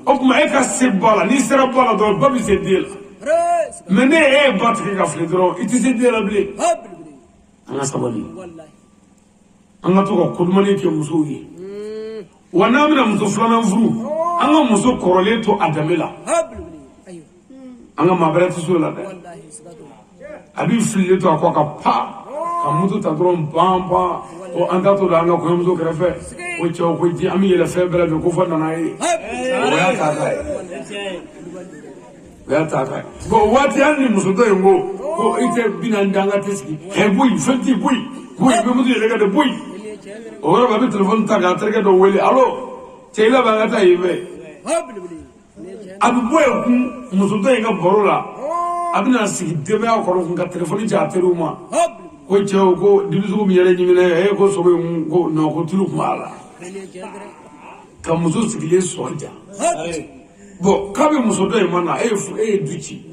O tuma e ka se ba la, n'i sera ba la dɔrɔn, ba bɛ se den la. Mais ne e ye ba tigɛ ka fili dɔrɔn, i tɛ se den la bilen. An ka sabali, an ka to ka kodumani kɛ musow ye. Wa n'an bɛna muso filanan furu, an ka muso kɔrɔlen to a danbe la. An ka maa bɛrɛ tɛ s'o la dɛ. A b'i fililen to a kɔ ka pa ka moto ta dɔrɔn, ban ban ko an t'a to la an ka kɔɲɔmuso kɛrɛfɛ. Ko cɛw ko ji, an bɛ yɛlɛ fɛn bɛɛ la bi ko fɔ nana ye. O y'a ta ta ye, o y'a ta ta ye. Bon, waati hali ni muso dɔ in ko i tɛ 40 di, an ka tɛ sigi. Ɛ, bɔ yen, fɛn tɛ yen, bɔ yen, bɔ yen, i bɛ moto yɛlɛ ka de bɔ yen. O yɔrɔ la, a bɛ telefɔni ta k'a terikɛ dɔ wele: "Alo cɛ, i labɛn, an ka taa yen fɛ." A bɛ bɔ yen kun, muso dɔ in ka baro la, a bɛna sigi denbaya kɔrɔ kun ka telefɔni ci a teriw ma ko cɛw, ko dibi min yɛrɛ ɲiminɛ e ko sogo in ko non, ko tulu tun b'a la. Ka muso sigilen sɔn ja. Bon, k'a bɛ muso dɔ in ma na, e ye du ci.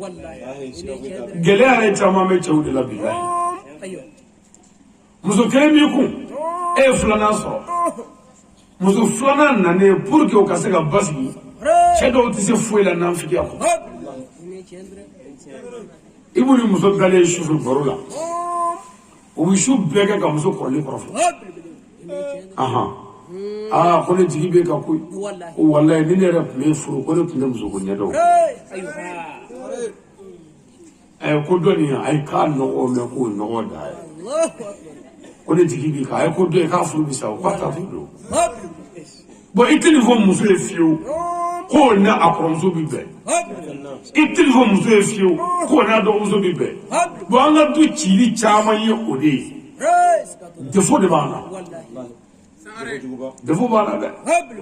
Gɛlɛya yɛrɛ caman bɛ cɛw de la bi. Muso kelen b'i kun, e ye filanan sɔrɔ. Muso filanan nanen, pour que o ka se ka basigi, cɛ dɔw tɛ se foyi la nanfigiya kɔ. I b'u ni muso dalen sufɛ baro la, u bɛ su bɛɛ kɛ ka muso kɔrɔlen kɔrɔfɔ. Ahan, aa, ko ne jigi bɛ ka koyi, ko walayi, ni ne yɛrɛ tun bɛ furu, ko ne tun tɛ muso ko ɲɛdɔn. Ɛ, ko dɔ nin, ayi, k'a nɔgɔ mɛ, k'o nɔgɔ da ye, ko ne jigi b'i kan. A ye ko dɔ ye k'a furu bi sa, o k'a ta to don. Bon, i tɛ nin fɔ muso ye fiyewu k'o n'a a kɔrɔmuso bi bɛn. I tɛ nin fɔ muso ye fiyewu k'o n'a dɔgɔmuso bi bɛn. Bon, an ka du cili caman ye o de ye. Défaut de b'an na, défaut b'an na dɛ.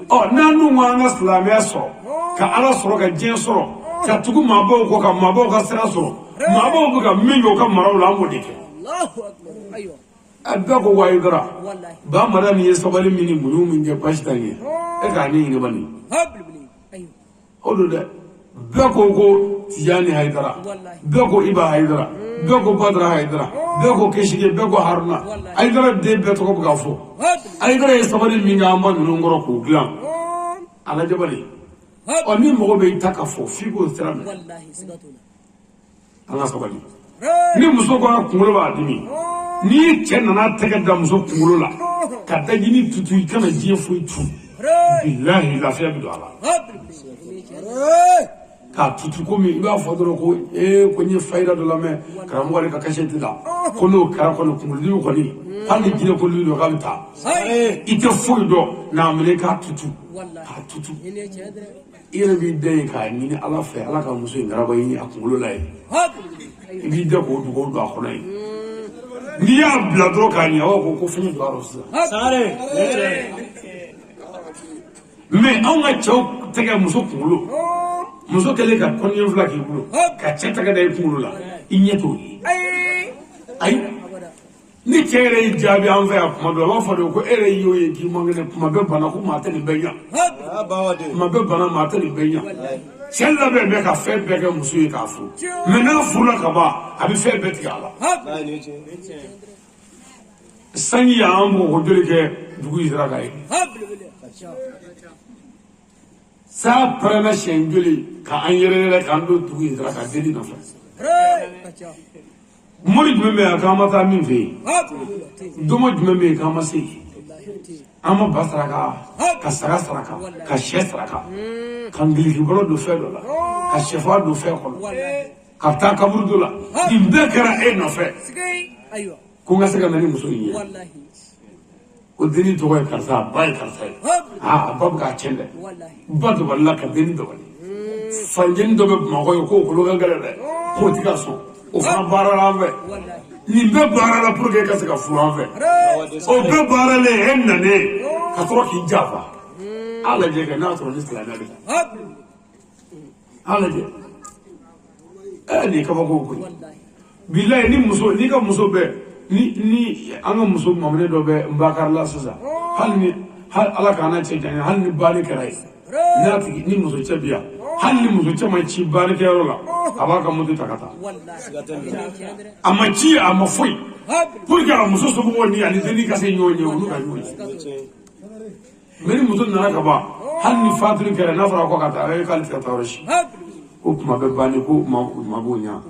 Ɔ, n'an dun ko an ka silamɛya sɔrɔ, ka Ala sɔrɔ, ka diɲɛ sɔrɔ, ka tugu maabaw kɔ, ka maabaw ka sira sɔrɔ, maabaw bɛ ka min kɛ u ka maraw la, an b'o de kɛ. A bɛɛ ko wayi dara ba mara min ye sabali min ni muɲu min kɛ, basi t'a ɲɛ. E k'a ɲɛ ɲini bani, o don dɛ. Bɛɛ ko ko Tijani Hayidara, bɛɛ ko Iba Hayidara, bɛɛ ko Badara Hayidara, bɛɛ ko Kesige, bɛɛ ko Haruna Hayidara. Den bɛɛ tɔgɔ bɛ ka fɔ. Hayidara ye sabali min kɛ an ba ninnu kɔrɔ k'o dilan, a lajɛ bani. Ɔ, ni mɔgɔ bɛ i ta ka fɔ f'i k'o sira minɛ. An ka sabali. Ni muso ko a kunkolo b'a dimi, n'i cɛ nana tɛgɛ da muso kunkolo la ka dajini tutu, i kana diɲɛ foyi tu, bilahi, lafiya bɛ don a la. K'a tutu komi i b'a fɔ dɔrɔn ko ee, ko n ye fayida dɔ lamɛn karamɔgɔ de ka kasɛti la, ko n'o kɛra kɔni, kunkolodimi kɔni, hali ni jinɛ kolodimi don, k'a bɛ taa. I tɛ foyi dɔn n'a minɛ k'a tutu, k'a tutu, i yɛrɛ b'i da yen k'a ɲini Ala fɛ, Ala ka muso in garaba ɲini a kunkolo la yen. I b'i da k'o dugawu don a kɔnɔ yen. N'i y'a bila dɔrɔn k'a ɲɛ, a b'a fɔ ko fɛn don a rɔ sisan. Mais anw ka cɛw tɛgɛ muso kunkolo, muso kɛlen ka kɔnɲɛ fila k'i bolo, ka cɛ tɛgɛ da i kunkolo la, i ɲɛ t'o ye. Ayi, ni cɛ yɛrɛ y'i jaabi an fɛ yan kuma dɔ, a b'a fɔ de ko e yɛrɛ y'o ye k'i man kɛnɛ, kuma bɛɛ bana, ko maa tɛ nin bɛɛ ɲa, kuma bɛɛ bana, maa tɛ nin bɛɛ ɲa. Cɛ labɛn bɛ ka fɛn bɛɛ kɛ muso ye k'a furu, mais n'a furula ka ban, a bɛ fɛn bɛɛ tigɛ a la. Sanji y'an bugɔ ko joli kɛ dugu in sera ka ye, sa pɛrɛnna siɲɛ joli k'an yɛrɛ yɛrɛ k'an don dugu in sera ka deli nɔfɛ. Mori jumɛn bɛ yan k'an ma taa min fɛ yen? Domo jumɛn bɛ yen k'an ma se yen? An ma ba saraka, ka saga saraka, ka sɛ saraka, ka ngilikibɔlɔ don fɛn dɔ la, ka sɛfa don fɛn kɔnɔ, ka taa kaburu dɔ la. Nin bɛɛ kɛra e nɔfɛ ko n ka se ka na ni muso in ye. Ko denni tɔgɔ ye karisa, a ba ye karisa ye. Aa, a ba bɛ k'a tiɲɛ dɛ. Ba dabalila ka denni dabali. Fanjeni dɔ bɛ Bamakɔ ye k'o kolo ka gɛlɛn dɛ, k'o ti ka sɔn, o fana baarala an fɛ. Nin bɛɛ baarala pour que e ka se ka furu an fɛ. O bɛɛ baaralen, e nanen ka sɔrɔ k'i janfa. A lajɛ kɛ n'a sɔrɔ ni silamɛ bɛ taa, a lajɛ. Ɛ, nin ye kabako koyi, bilayi. Ni muso, n'i ka muso bɛ ni an ka muso maminɛ dɔ bɛ Nbakari la sisan, hali ni hali Ala k'an n'a cɛ janya, hali ni baali kɛra ye, n'a tigi ni muso cɛ bi yan, hali ni muso cɛ ma ci baalikɛyɔrɔ la, a b'a ka moto ta ka taa. A ma ci, a ma foyi, pour que a muso somɔgɔw ni ani denni ka se ɲɔgɔn ye, olu ka ɲɔgɔn ye. Mais ni muso nana ka ban, hali ni fatuli kɛra, n'a fɔra ko ka taa, e k'ale tɛ ka taa yɔrɔ si, ko kuma bɛ ban ni ko ma b'o ɲa,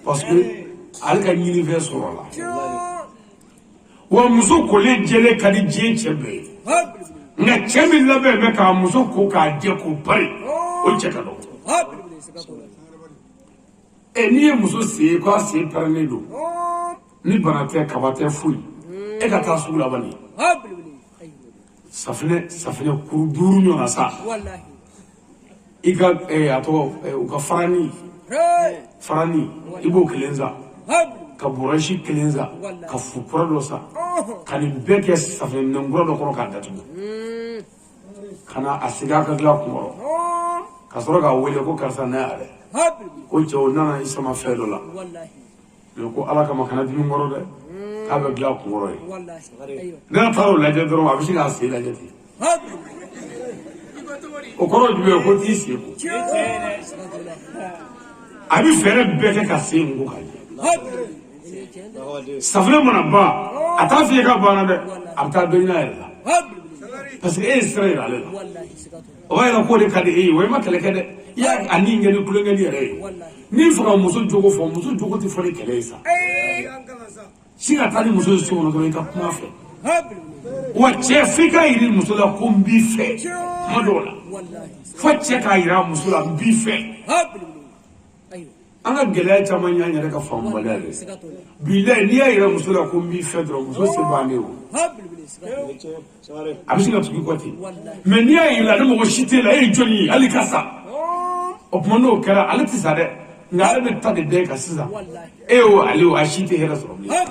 parce que ale ka ɲinifɛn sɔrɔ la. Wa muso kolen jɛlen ka di diɲɛ cɛ bɛɛ ye, nka cɛ min labɛn bɛ k'a muso ko k'a jɛ k'o bari, o cɛ ka dɔgɔ. Ɛ, n'i ye muso sen ye k'a sen pɛrɛnnen don, ni bana tɛ, kaba tɛ, foyi, e ka taa sugu la bani, safinɛ kuru 5 ɲɔgɔnna sa, i ka a tɔgɔ, u ka farani, i b'o kelen san, ka bɔrɔsi kelen san, ka fu kura dɔ san, ka nin bɛɛ kɛ safinɛ minɛn kura dɔ kɔnɔ k'a datugu, ka na a sigi a ka dilan kunkɔrɔ, ka sɔrɔ k'a wele ko karisa na yan dɛ, ko cɛw nana i sama fɛn dɔ la, mais ko ala kama kana dimi kɔrɔ dɛ, k'a bɛ dilan kunkɔrɔ ye. N'a taara o lajɛ dɔrɔn, a bɛ se k'a sen lajɛ ten. O kɔrɔ jumɛn? Ko t'i sen ko. A bɛ fɛɛrɛ bɛɛ kɛ ka sen ko ka jɛ. Safunɛ mana ban, a t'a f'i ye k'a banna dɛ, a bɛ taa dɔ ɲini a yɛrɛ la, parce que e ye sira yira ale la. O b'a yira k'o de ka di e ye. Wa i ma kɛlɛ kɛ dɛ, i y'a a ni kɛ ni tulonkɛli yɛrɛ ye. N'i fɛ ka muso jogo fɔ, muso jogo tɛ fɔ ni kɛlɛ ye sa. Si ka taa ni muso ye so kɔnɔ dɔrɔn, i ka kuma fɛ. Wa cɛ, f'i k'a yiri muso la ko n b'i fɛ. Kuma dɔw la, fo cɛ k'a yira muso la n b'i fɛ. An ka gɛlɛya caman y'an yɛrɛ ka faamubaliya de ye. Bilayi, n'i y'a yira muso la ko n b'i fɛ dɔrɔn, muso se bannen o, a bɛ sin ka tugu i kɔ ten. Mais n'i y'a yira ni mɔgɔ si t'e la, e ye jɔnni ye hali ka sa, o tuma n'o kɛra, ale tɛ sa dɛ, nka ale bɛ ta de da e kan sisan. E o ale o, a si tɛ hɛrɛ sɔrɔ bilen.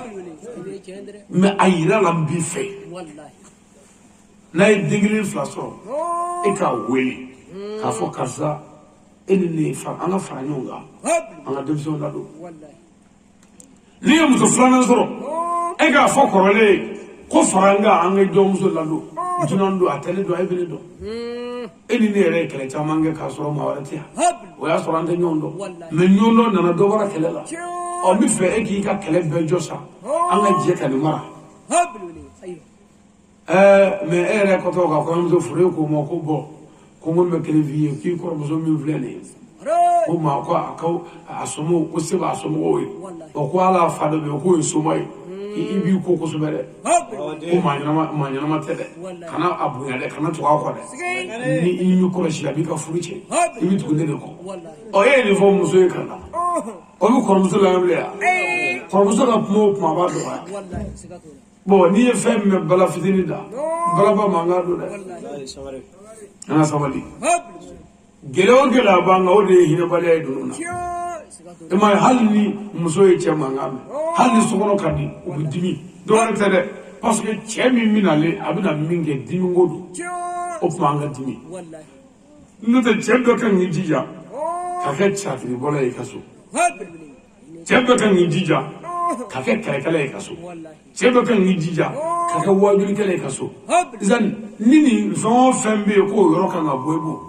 Mais a yira la n b'i fɛ. N'a ye den kelen fila sɔrɔ, e k'a wele k'a fɔ karisa, e ni ne an ka fara ɲɔgɔn kan, an ka denmisɛnw ladon. N'i ye muso filanan sɔrɔ, e k'a fɔ kɔrɔlen ye ko fara n kan, an ka jɔnmuso ladon, dunan don, a tɛ ne dɔn, e bɛ ne dɔn. E ni ne yɛrɛ ye kɛlɛ caman kɛ k'a sɔrɔ maa wɛrɛ tɛ yan, o y'a sɔrɔ an tɛ ɲɔgɔn dɔn, mais ɲɔgɔn dɔn nana, dɔ bɔra kɛlɛ la. Ɔ, n bɛ fɛ e k'i ka kɛlɛ bɛɛ jɔ sa, an ka jɛ ka nin mara. Ɛɛ, mais e yɛrɛ kɔtɔ ka kɔɲɔmuso furu, e k'o ma ko bɔn, ko n kɔni bɛ kelen f'i ye, k'i kɔrɔmuso min filɛ nin ye, ko maa ko a ka a somɔgɔw ko se b'a somɔgɔw ye, ɔ ko ala fa dɔ bɛ yen k'o ye soma ye, i b'i ko kosɛbɛ dɛ, ko maa ɲɛnama, maa ɲɛnama tɛ dɛ, kana a bonya dɛ, kana tugu a kɔ dɛ, ni i m'i kɔlɔsi a b'i ka furu cɛ, i bɛ tugu ne de kɔ. Ɔ, e ye nin fɔ muso ye ka na, o bɛ kɔrɔmuso lamɛn bilen yan? Kɔrɔmuso ka kuma o kuma, a b'a dɔgɔya. Bon, n'i ye fɛn min mɛn bala fitinin da, balaba mankan don dɛ. An ka sabali. Gɛlɛya o gɛlɛya b'an kan, o de ye hinɛbaliya ye ninnu na. I m'a ye, hali ni muso ye cɛ mankan mɛn, hali ni sokɔnɔ ka di, u bɛ dimi. Dɔwɛrɛ tɛ dɛ, parce que cɛ min bɛ nalen, a bɛna min kɛ, dimiko don. O tuma an ka dimi, n'o tɛ cɛ bɛɛ kan k'i jija ka kɛ catiribɔla ye i ka so. Cɛ bɛɛ kan k'i jija ka kɛ kɛlɛkɛla ye i ka so. Cɛ bɛɛ kan k'i jija ka kɛ waajulikɛla ye i ka so. Sisan ni nin fɛn o fɛn bɛ yen k'o yɔrɔ kan ka bɔ i bolo,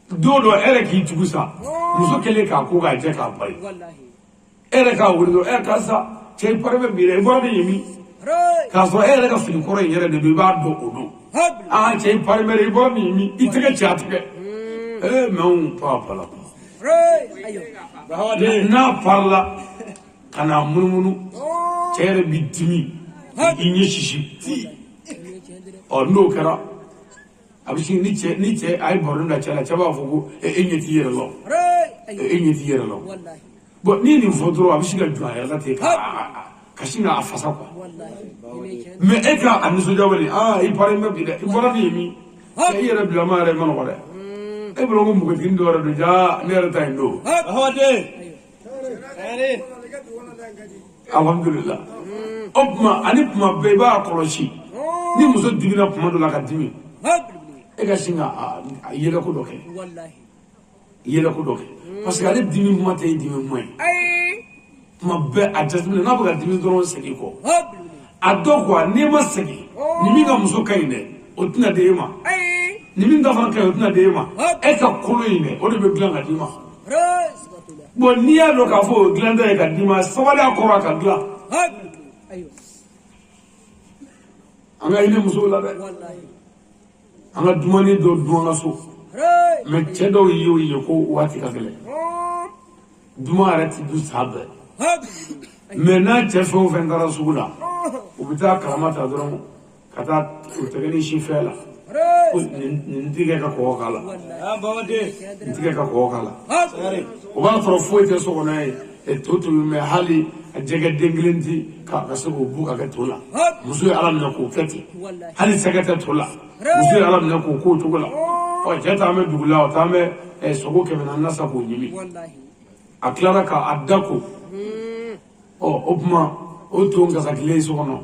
don dɔ e yɛrɛ k'i tugu sa, muso kɛlen k'a ko k'a jɛ k'a bari, e yɛrɛ k'a wele dɔrɔn, ɛ karisa, cɛ i pari bɛ bi dɛ, i bɔra ni yen min, k'a sɔrɔ e yɛrɛ ka fini kɔrɔ in yɛrɛ de don, i b'a dɔn o don. Aa cɛ, i pari bɛ dɛ, i bɔra ni yen min, i tɛgɛ cɛ a tigɛ ee mɛ anw pa pa la n'a parila ka n'a munumunu, cɛ yɛrɛ bi dimi, i ɲɛ sisi. Ɔ, n'o kɛra, a bɛ sin ni cɛ, ni cɛ a ye baro da cɛ la, cɛ b'a fɔ ko e ɲɛ t'i yɛrɛ la, e ɲɛ t'i yɛrɛ la. Bon, n'i ye nin fɔ dɔrɔn, a bɛ sin ka jɔ a yɛrɛ la ten ka sin k'a fasa quoi. Mais e ka a nisɔndiya wele, aa i pari bɛ bi dɛ, i bɔra ni ye min, i yɛrɛ bilama yɛrɛ ma nɔgɔ dɛ, e bolo ko npogotiginin dɔ yɛrɛ don, jaa ne yɛrɛ ta in don. Alhamdulillah. O tuma ani tuma bɛɛ i b'a kɔlɔsi, ni muso dimina tuma dɔ la ka dimi, e ka sin ka a yɛlɛko dɔ kɛ, yɛlɛko dɔ kɛ, parce que ale dimi kuma tɛ e dimi kuma ye. Tuma bɛɛ a jateminɛ, n'a bɛ ka dimi dɔrɔn, segin kɔ a dɔ quoi. N'i ma segin, ni min ka muso ka ɲi dɛ, o tɛna di e ma. Ni min ta fana ka ɲi, o tɛna di e ma. E ka kolo in dɛ, o de bɛ dilan ka d'i ma. Bon, n'i y'a dɔn k'a fɔ o dilan tɛ ye ka d'i ma, sabali a kɔrɔ a ka dilan. An ka hinɛ musow la dɛ. An ka dumuni dɔ dun an ka so. Mais cɛ dɔw y'o ye ko waati ka gɛlɛn. Duman yɛrɛ ti dun san bɛɛ. Mais n'a cɛ fɛn o fɛn taara sugu la, u bɛ taa karama ta dɔrɔn ka taa u tɛgɛ ni si fɛn la. Ko nin tigɛ ka kɔgɔ k'a la. Nin tigɛ ka kɔgɔ k'a la. O b'a sɔrɔ foyi tɛ so kɔnɔ yen. To tobi mais hali a jɛgɛ den kelen ti ka se k'o bu ka kɛ to la. Muso ye Ala minɛ k'o kɛ ten. Hali sɛgɛ tɛ to la. Muso ye Ala minɛ k'o k'o cogo la. Ɔ cɛ t'an bɛ dugu la, o t'an bɛ sogo 400 san k'o ɲimi. A tilara k'a da ko. Ɔ o tuma o to gasakilen so kɔnɔ.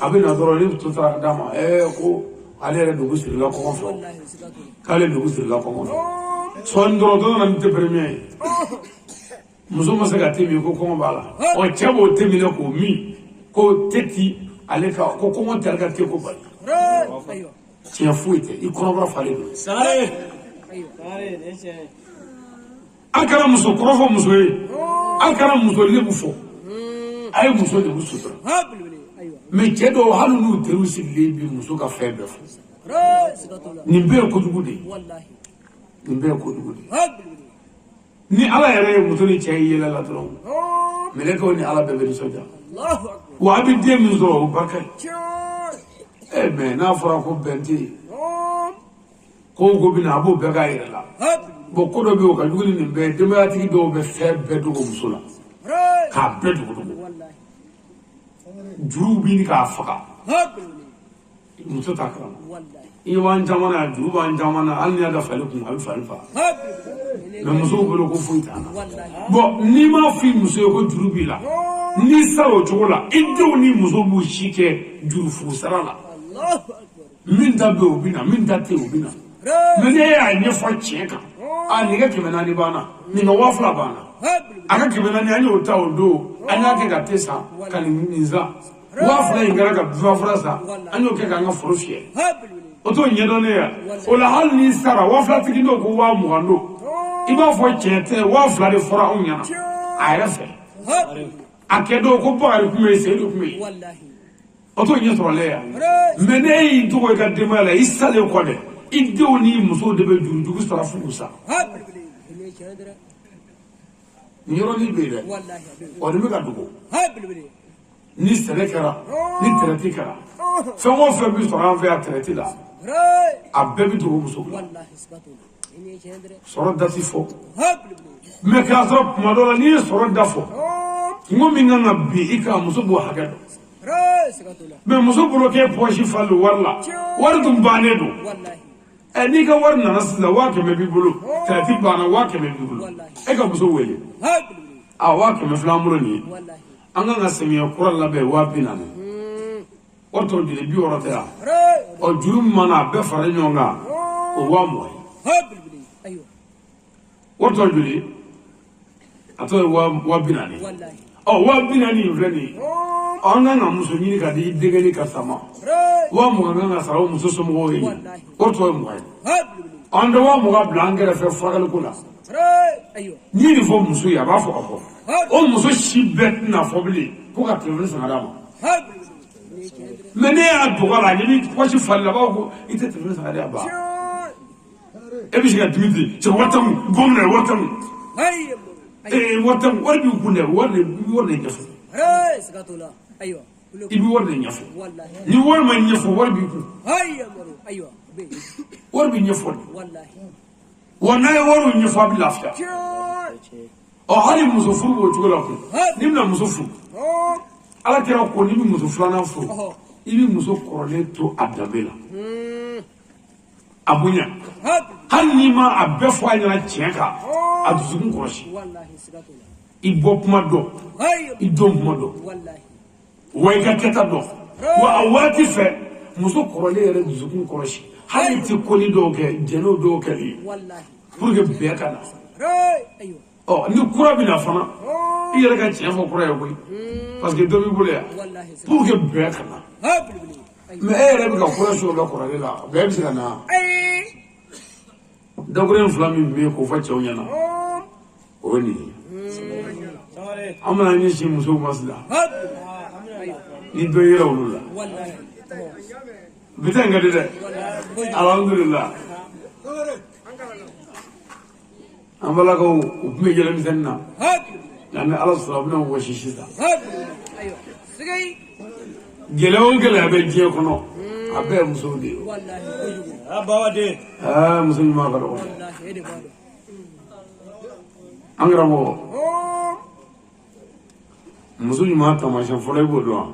A bɛ na dɔrɔn ni to taara d'a ma. Ko ale yɛrɛ dugu sirila kɔngɔ fɛ. K'ale dugu sirila kɔngɔ fɛ. Sɔɔni dɔrɔn dɔ nana ni te premier ye. Muso ma se ka te min ko kɔngɔ b'a la. Ɔ cɛ b'o te minɛ k'o min ko te ti ale ka ko kɔngɔ tɛ ale ka te ko bali. Tiɲɛ foyi tɛ i kɔnɔbara falen don. A kana muso kɔrɔfɔ muso ye. A kana muso lebu fɔ. A ye muso lebu sutura. Mais cɛ dɔw hali n'u teriw sigilen bi muso ka fɛn bɛɛ fɔ. Nin bɛɛ ye kojugu de ye. Nin bɛɛ ye kojugu de ye. Ni Ala yɛrɛ ye muso ni cɛ ye yɛlɛ la dɔrɔn, mɛlɛkɛw ni Ala bɛɛ bɛ nisɔndiya. Wa a bɛ den min sɔrɔ o barika ye. Mais n'a fɔra ko bɛn tɛ yen, ko o ko bɛ na a b'o bɛɛ k'a yɛrɛ la. Bon ko dɔ bɛ yen o ka jugu ni nin bɛɛ ye. Denbayatigi dɔw bɛ fɛn bɛɛ dogo muso la. K'a bɛɛ dogo dogo. Juruw bɛ ɲini k'a faga. Muso t'a kalama. I b'an caman na yan, juru b'an caman na, hali n'i y'a da fali kun a bɛ fali faga. Mais musow bolo ko foyi t'an na. Bon n'i m'a fɔ i muso ye ko juru b'i la, n'i sara o cogo la, i denw ni muso b'u si kɛ juru fu sara la. Min ta bɛ yen o bɛ na, min ta tɛ yen o bɛ na. Mais n'e y'a ɲɛfɔ tiɲɛ kan, a nin ka 400 banna, nin ka 2000 banna. A ka 400 an y'o ta o don, an y'a kɛ ka te san, ka nin san. 2000 in kɛra ka fura san, an y'o kɛ k'an ka foro fiyɛ. O t'o ɲɛdɔn ne ya. O la hali n'i sara 2000 tigi dɔw ko 20,000 don. I b'a fɔ tiɲɛ tɛ 2000 de fɔra anw ɲɛna a yɛrɛ fɛ. A kɛ dɔw ko Bakari tun bɛ yen, Seyidu tun bɛ yen. O t'o ɲɛ sɔrɔlen ya. Mais n'e y'i dogo i ka denbaya la, i salen kɔ dɛ, i denw n'i musow de bɛ jurujugu sara f'u sa. Nin yɔrɔnin bɛ yen dɛ. Ɔ nin bɛ ka dogo. Ni sɛnɛ kɛra, ni traite kɛra, fɛn o fɛn bɛ sɔrɔ an fɛ yan traite la, a bɛɛ bɛ dogo muso la. Sɔrɔ da ti fɔ. Mais k'a sɔrɔ tuma dɔ la n'i ye sɔrɔ da fɔ, kungo min kan ka bin i kan muso b'o hakɛ dɔn. Mais muso bolo k'e poche falen wari la, wari dun bannen don. N'i ka wari nana sisan 100,000 b'i bolo, traite banna 100,000 b'i bolo, e ka muso wele. A 200,000 an bolo nin ye. An kan ka samiyɛ kura labɛn 40,000. Wari tɔ joli 60 tɛ yan. Ɔ juru min mana a bɛɛ faralen ɲɔgɔn kan, o 20,000 ye. Wari tɔ joli a tɔ ye 40,000. Ɔ 40,000 in filɛ nin ye. An kan ka muso ɲini ka di i denkɛ ni karisa ma. 20,000 kan ka sara o muso somɔgɔw ye. Wari tɔ ye 20 ye. An tɛ 20,000 bila an kɛrɛfɛ furakɛli ko la. N'i ye nin fɔ muso ye, a b'a fɔ ka bɔ. O muso si bɛɛ tɛna fɔ bilen ko ka telefɔni san ka d'a ma. Mais ne y'a dogo a la, ni poche falen la, a b'a fɔ ko i tɛ telefɔni san ka di a ba. E bɛ se ka dimi ten, cɛ wari t'an kun, bɔ minɛ wari t'an kun. Wari t'an kun, wari b'i kun dɛ, wari de i bɛ wari de ɲɛfɔ. I bɛ wari de ɲɛfɔ. Ni wari ma ɲɛfɔ, wari b'i kun. Wari bɛ ɲɛfɔ de. Wa n'a ye wariw ɲɛfɔ a bɛ lafiya. Ɔ hali muso furu b'o cogo la koyi. N'i bɛna muso furu, Ala kɛra ko n'i bɛ muso filanan furu, i bɛ muso kɔrɔlen to a danbe la. A bonya. Hali n'i ma a bɛɛ fɔ a ɲɛna tiɲɛ kan, a dusukun kɔlɔsi. I bɔ kuma dɔn, i don kuma dɔn, wa i ka kɛta dɔn. Wa a waati fɛ, muso kɔrɔlen yɛrɛ dusukun kɔlɔsi. Hali i tɛ koni dɔw kɛ, jɛnɛw dɔw kɛli ye. Pour que bɛn ka na. Ɔ ni kura bɛ na fana, i yɛrɛ ka tiɲɛ fɔ kura ye koyi. Parce que dɔ b'i bolo yan. Pour que bɛn ka na. Mais e yɛrɛ bɛ ka kura su o kɔrɔlen la, bɛn bɛ se ka na. Dakuruɲɛ fila min bɛ yen k'o fɔ cɛw ɲɛna, o ye nin ye. An bɛna ɲɛsin musow ma sisan. Ni dɔ yera olu la. Bi ta in ka di dɛ. Alhamdulillah. An balakaw u tun bɛ yɛlɛmisɛnnin na. Nka ni Ala sɔnna u bɛna wɔsi sisan. Gɛlɛya o gɛlɛya bɛ diɲɛ kɔnɔ, a bɛɛ ye musow de ye. Aa, muso ɲuman ka dɔgɔ. An karamɔgɔ, muso ɲuman taamasiyɛn fɔlɔ i b'o dɔn wa?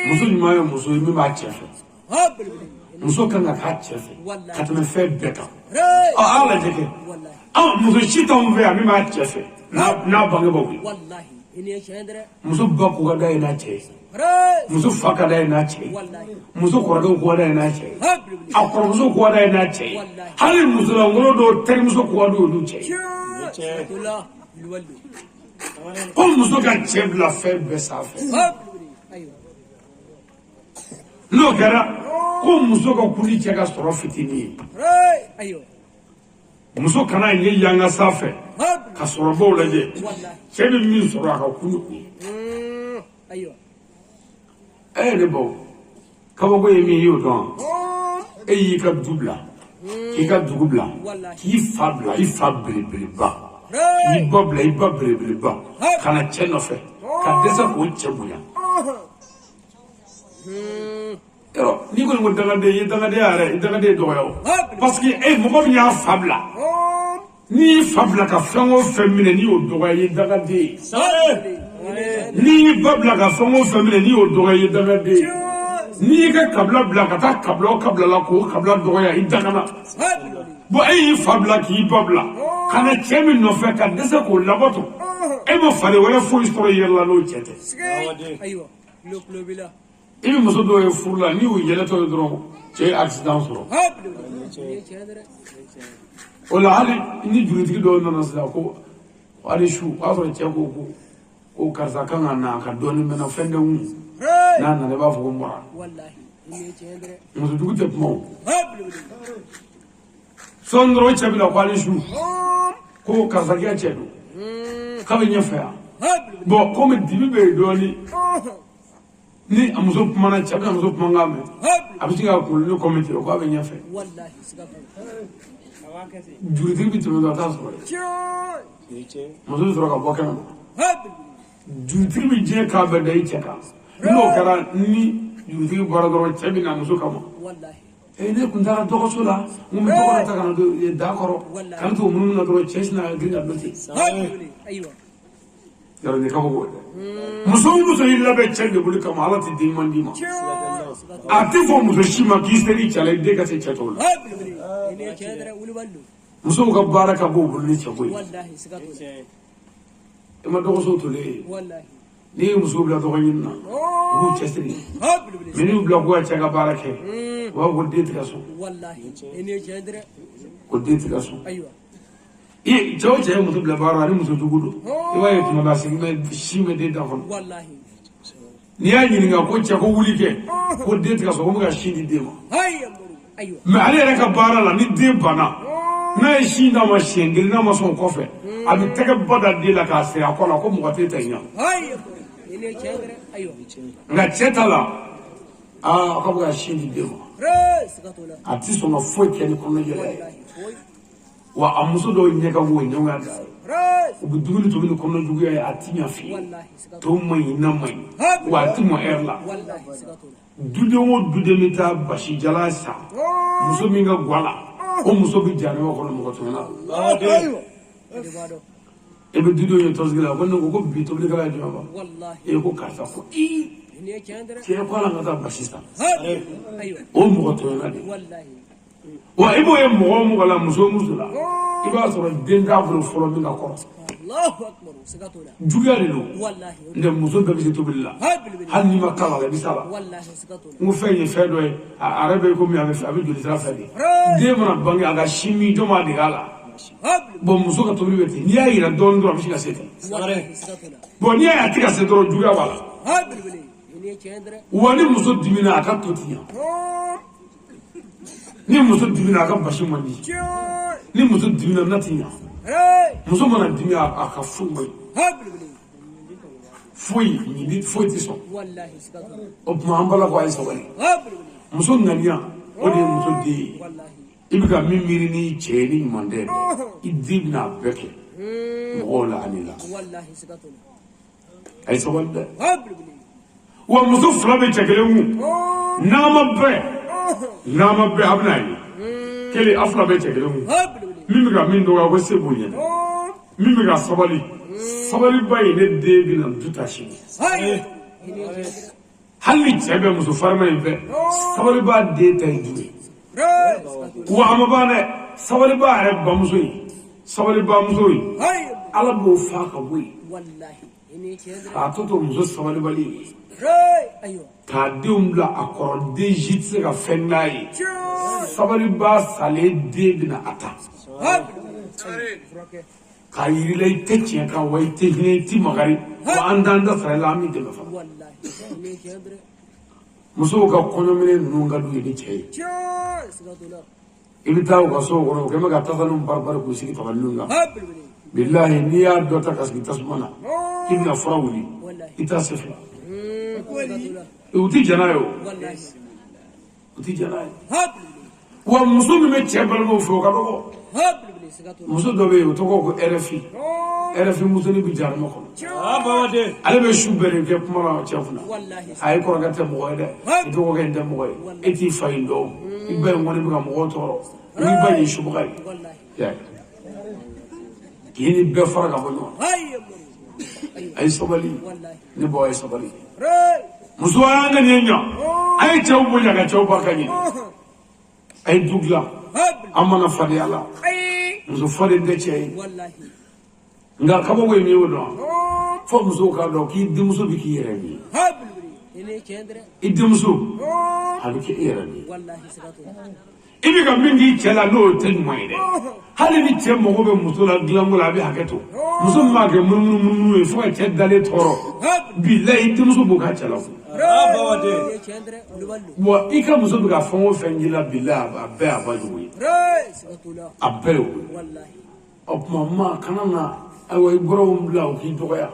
Muso ɲuman ye muso ye min b'a cɛ fɛ. Muso kan ka k'a cɛ fɛ ka tɛmɛ fɛn bɛɛ kan. Ɔ, a lajɛ kɛ, an muso si t'anw fɛ yan min b'a cɛ fɛ n'a bangebaaw ye. Muso ba ko ka d'a ye n'a cɛ ye, muso fa ka d'a ye n'a cɛ ye, muso kɔrɔkɛw ko ka d'a ye n'a cɛ ye, a kɔrɔmuso ko ka d'a ye n'a cɛ ye, hali musolankolon dɔw terimuso ko ka di olu cɛ ye. Ko muso ka cɛ bila fɛn bɛɛ sanfɛ. N'o kɛra, ko muso ka kun ni cɛ ka sɔrɔ fitinin ye, muso kana ɲɛ yanga sanfɛ ka sɔrɔbaw lajɛ. Cɛ bɛ min sɔrɔ, a ka kun ni o ye. Ɛ, ne baw, kabako ye min ye, i y'o dɔn wa? E y'i ka du bila, k'i ka dugu bila, k'i fa bila, i fa belebeleba, k'i ba bila, i ba belebeleba, ka na cɛ nɔfɛ ka dɛsɛ k'o cɛ bonya. Yɔrɔ n'i kɔni ko dangaden, i ye dangadenya yɛrɛ, i dangaden dɔgɔya o, parce que e mɔgɔ min y'a fa bila, n'i y'i fa bila ka fɛn o fɛn minɛ, n'i y'o dɔgɔya, i ye dangaden ye. N'i y'i ba bila ka fɛn o fɛn minɛ, n'i y'o dɔgɔya, i ye dangaden ye. N'i y'i ka kabila bila ka taa kabila o kabila la k'o kabila dɔgɔya, i dangana. Bon, e y'i fa bila k'i ba bila ka na cɛ min nɔfɛ ka dɛsɛ k'o labato, e ma fari wɛrɛ foyi sɔrɔ i yɛrɛ la n'o cɛ tɛ. I bɛ muso dɔw ye furu la, n'i y'u yɛlɛtɔ ye dɔrɔn, cɛ ye accident sɔrɔ. O la, hali ni jurutigi dɔw nana sisan ko hali su, o y'a sɔrɔ cɛ ko ko karisa kan ka na a ka dɔɔnin mɛnna fɛn tɛ n kun, n'a nana i b'a fɔ ko n bɔra. Musojugu tɛ kuma o. Sɔɔni dɔrɔn, cɛ bɛna ko hali su, ko karisa k'i ka cɛ don k'a bɛ ɲɛfɛ yan. Bon, komi dibi bɛ yen dɔɔnin, ni a muso kumana, cɛ bɛna muso kumakan mɛn, a bɛ se ka kunkolo ni kɔmi ten, k'a bɛ ɲɛfɛ. Jurutigi bɛ tɛmɛ dɔrɔn, a t'a sɔrɔ yen. Muso bɛ sɔrɔ ka bɔ kɛnɛ ma. Jurutigi bɛ diɲɛ k'a bɛɛ da i cɛ kan. N'o kɛra, ni jurutigi bɔra dɔrɔn, cɛ bɛ na muso kama. Ee, ne tun taara dɔgɔso la, n ko n bɛ dɔgɔ dɔ ta ka na don da kɔrɔ, ka ne to munumunu na dɔrɔn, cɛ sinna ka girin ka don ten. Yɔrɔ nin kabako dɛ. Muso o muso y'i labɛn cɛ de bolo kama, Ala tɛ den ɲuman d'i ma. A tɛ fɔ muso si ma k'i seri cɛ la, i den ka se cɛ tɔw la. Musow ka baara ka bɔ u bolo ni cɛko ye. I ma dɔgɔso tolen ye. N'i ye muso bila dɔgɔ ɲini na, u b'u cɛsiri, mais n'i y'u bila k'u ka cɛ ka baara kɛ, u b'a fɔ ko den tɛ ka sɔn, ko den tɛ ka sɔn. I cɛ o cɛ ye muso bila baara la, ni muso jugu don, i b'a ye tuma dɔ a segin bɛ sin bɛ den da kɔnɔ. N'i y'a ɲininka ko cɛ ko wuli kɛ, ko den tɛ ka sɔn, ko n bɛ ka sin di den ma. Mais ale yɛrɛ ka baara la, ni den banna, n'a ye sin d'a ma siɲɛ kelen, n'a ma sɔn o kɔfɛ, a bɛ tɛgɛ ba da den la k'a siri a kɔ la ko mɔgɔ t'e ta in ɲɛ. Nka cɛ ta la, aa, k'a bɛ ka sin di den ma, a ti sɔn ka foyi kɛ ni kɔnɔjɛlenya ye. Wa a muso dɔw ɲɛ ka go, ɲɛ ka da ye, u bɛ dumuni tobi ni kɔnɔjuguya ye, a ti ɲɛ fiyewu, to man ɲi, na man ɲi, wa a ti mɔ ɛri la. Duden o duden bɛ taa basi jalan san muso min ka gwa la, o muso bɛ jahanama kɔnɔ. Mɔgɔ tɔmɛna, e bɛ dudenw ye tɔnsigi la, ko ne ko bi tobilikɛla ye jɔn ba e ko karisa, ko ii cɛ ko ala ka taa basi san, o mɔgɔ tɔmɛna de. Wa i b'o ye mɔgɔ o mɔgɔ la, muso o muso la, i b'a sɔrɔ den t'a bolo fɔlɔ min ka kɔrɔ. Juguya de don. N tɛ muso bɛɛ bɛ se tobili la, hali n'i ma kala la, i bɛ s'a la. N ko fɛn ye fɛn dɔ ye, a yɛrɛ bɛ komi a bɛ joli sira fɛ de. Den mana bange, a ka sin min, jɔn b'a dege a la? Bon, muso ka tobili bɛ ten, n'i y'a yira dɔɔnin dɔrɔn, a bɛ se ka se ten. Bon, n'i y'a ye a tɛ ka se dɔrɔn, juguya b'a la. Wa ni muso dimina, a ka to ti ɲa. Ni muso dimina, a ka basi man di. Ni muso dimina, na ti ɲa. Muso mana dimi, a ka foyi man ɲi, foyi ɲini, foyi tɛ sɔn. O tuma, an balakaw, a ye sabali. Muso ŋaniya, o de ye muso den ye. I bɛ ka min miiri ni cɛ ye, ni ɲuman tɛ, i den bɛna a bɛɛ kɛ mɔgɔw la ani la. A ye sabali dɛ. Wa muso fila bɛ cɛ kelen kun, n'a ma bɛn, n'a ma bɛn, a bɛna ye kelen, a fila bɛ cɛ kelen kun. Min bɛ ka min dɔgɔya ko se b'o ɲɛ, min bɛ ka sabali, sabaliba ye, ne den bɛna du ta sini. Hali ni cɛ bɛ muso farima in fɛ, sabaliba den ta ye du ye. Wa a ma ban dɛ, sabaliba yɛrɛ bamuso ye, sabalibamuso ye, Ala b'o fa ka bɔ yen k'a to to muso sabalibali ye, k'a denw bila a kɔrɔ. Den si tɛ se ka fɛn n'a ye. Sabaliba salen, den bɛna a ta k'a yir'i la i tɛ tiɲɛ kan, wa i tɛ hinɛ, i tɛ makari, wa an t'an da sara i la, an b'i dɛmɛ fana. Musow ka kɔɲɔminɛ ninnu ka d'u ye ni cɛ ye. I bɛ taa u ka so kɔnɔ, u kɛlen bɛ ka tasaliw bari bari k'u sigi tabaliw kan. Bilahi, n'i y'a dɔ ta ka sigi tasuma na k'i bɛna fura wuli, i t'a se fila. U ti jɛn n'a ye, o u ti jɛn n'a ye. Wa muso min bɛ cɛ balimaw fɛ, o ka dɔgɔ. Muso dɔ bɛ yen, o tɔgɔ ko RFI. RFI musonin bɛ jahanama kɔnɔ. Ale bɛ su bɛɛ de kɛ kuma la cɛ kunna. A ye kɔrɔkɛ tɛ mɔgɔ ye dɛ, i dɔgɔkɛ in tɛ mɔgɔ ye, e t'i fa in dɔn, i ba in kɔni bɛ ka mɔgɔw tɔɔrɔ, n'i ba ye subaga ye, k'i ni bɛɛ fara ka bɔ ɲɔgɔn na. A ye sabali, ne baw, a ye sabali. Muso, a y'an ka nin ɲa, a ye cɛw bonya ka cɛw barika ɲini, a ye du dilan. An mana fadenya la, muso faden tɛ cɛ ye. Nka kabako ye min ye, o dɔn fo musow k'a dɔn k'i denmuso bɛ k'i yɛrɛ min ye. I denmuso a bɛ kɛ e yɛrɛ min ye. I bɛ ka min k'i cɛ la, n'o tɛ ɲuman ye dɛ. Hali ni cɛ mago bɛ muso la dilanko la, a bɛ hakɛ to. Muso min b'a kɛ munumunu munumunu ye fo ka cɛ dalen tɔɔrɔ, bilayi, i denmuso b'o k'a cɛ la. Wa i ka muso bɛ ka fɛn o fɛn k'i la, bilayi, a bɛɛ a ba jugu ye, a bɛɛ y'o ye. O tuma ma kana na, ayiwa, i bɔra bila o k'i dɔgɔya,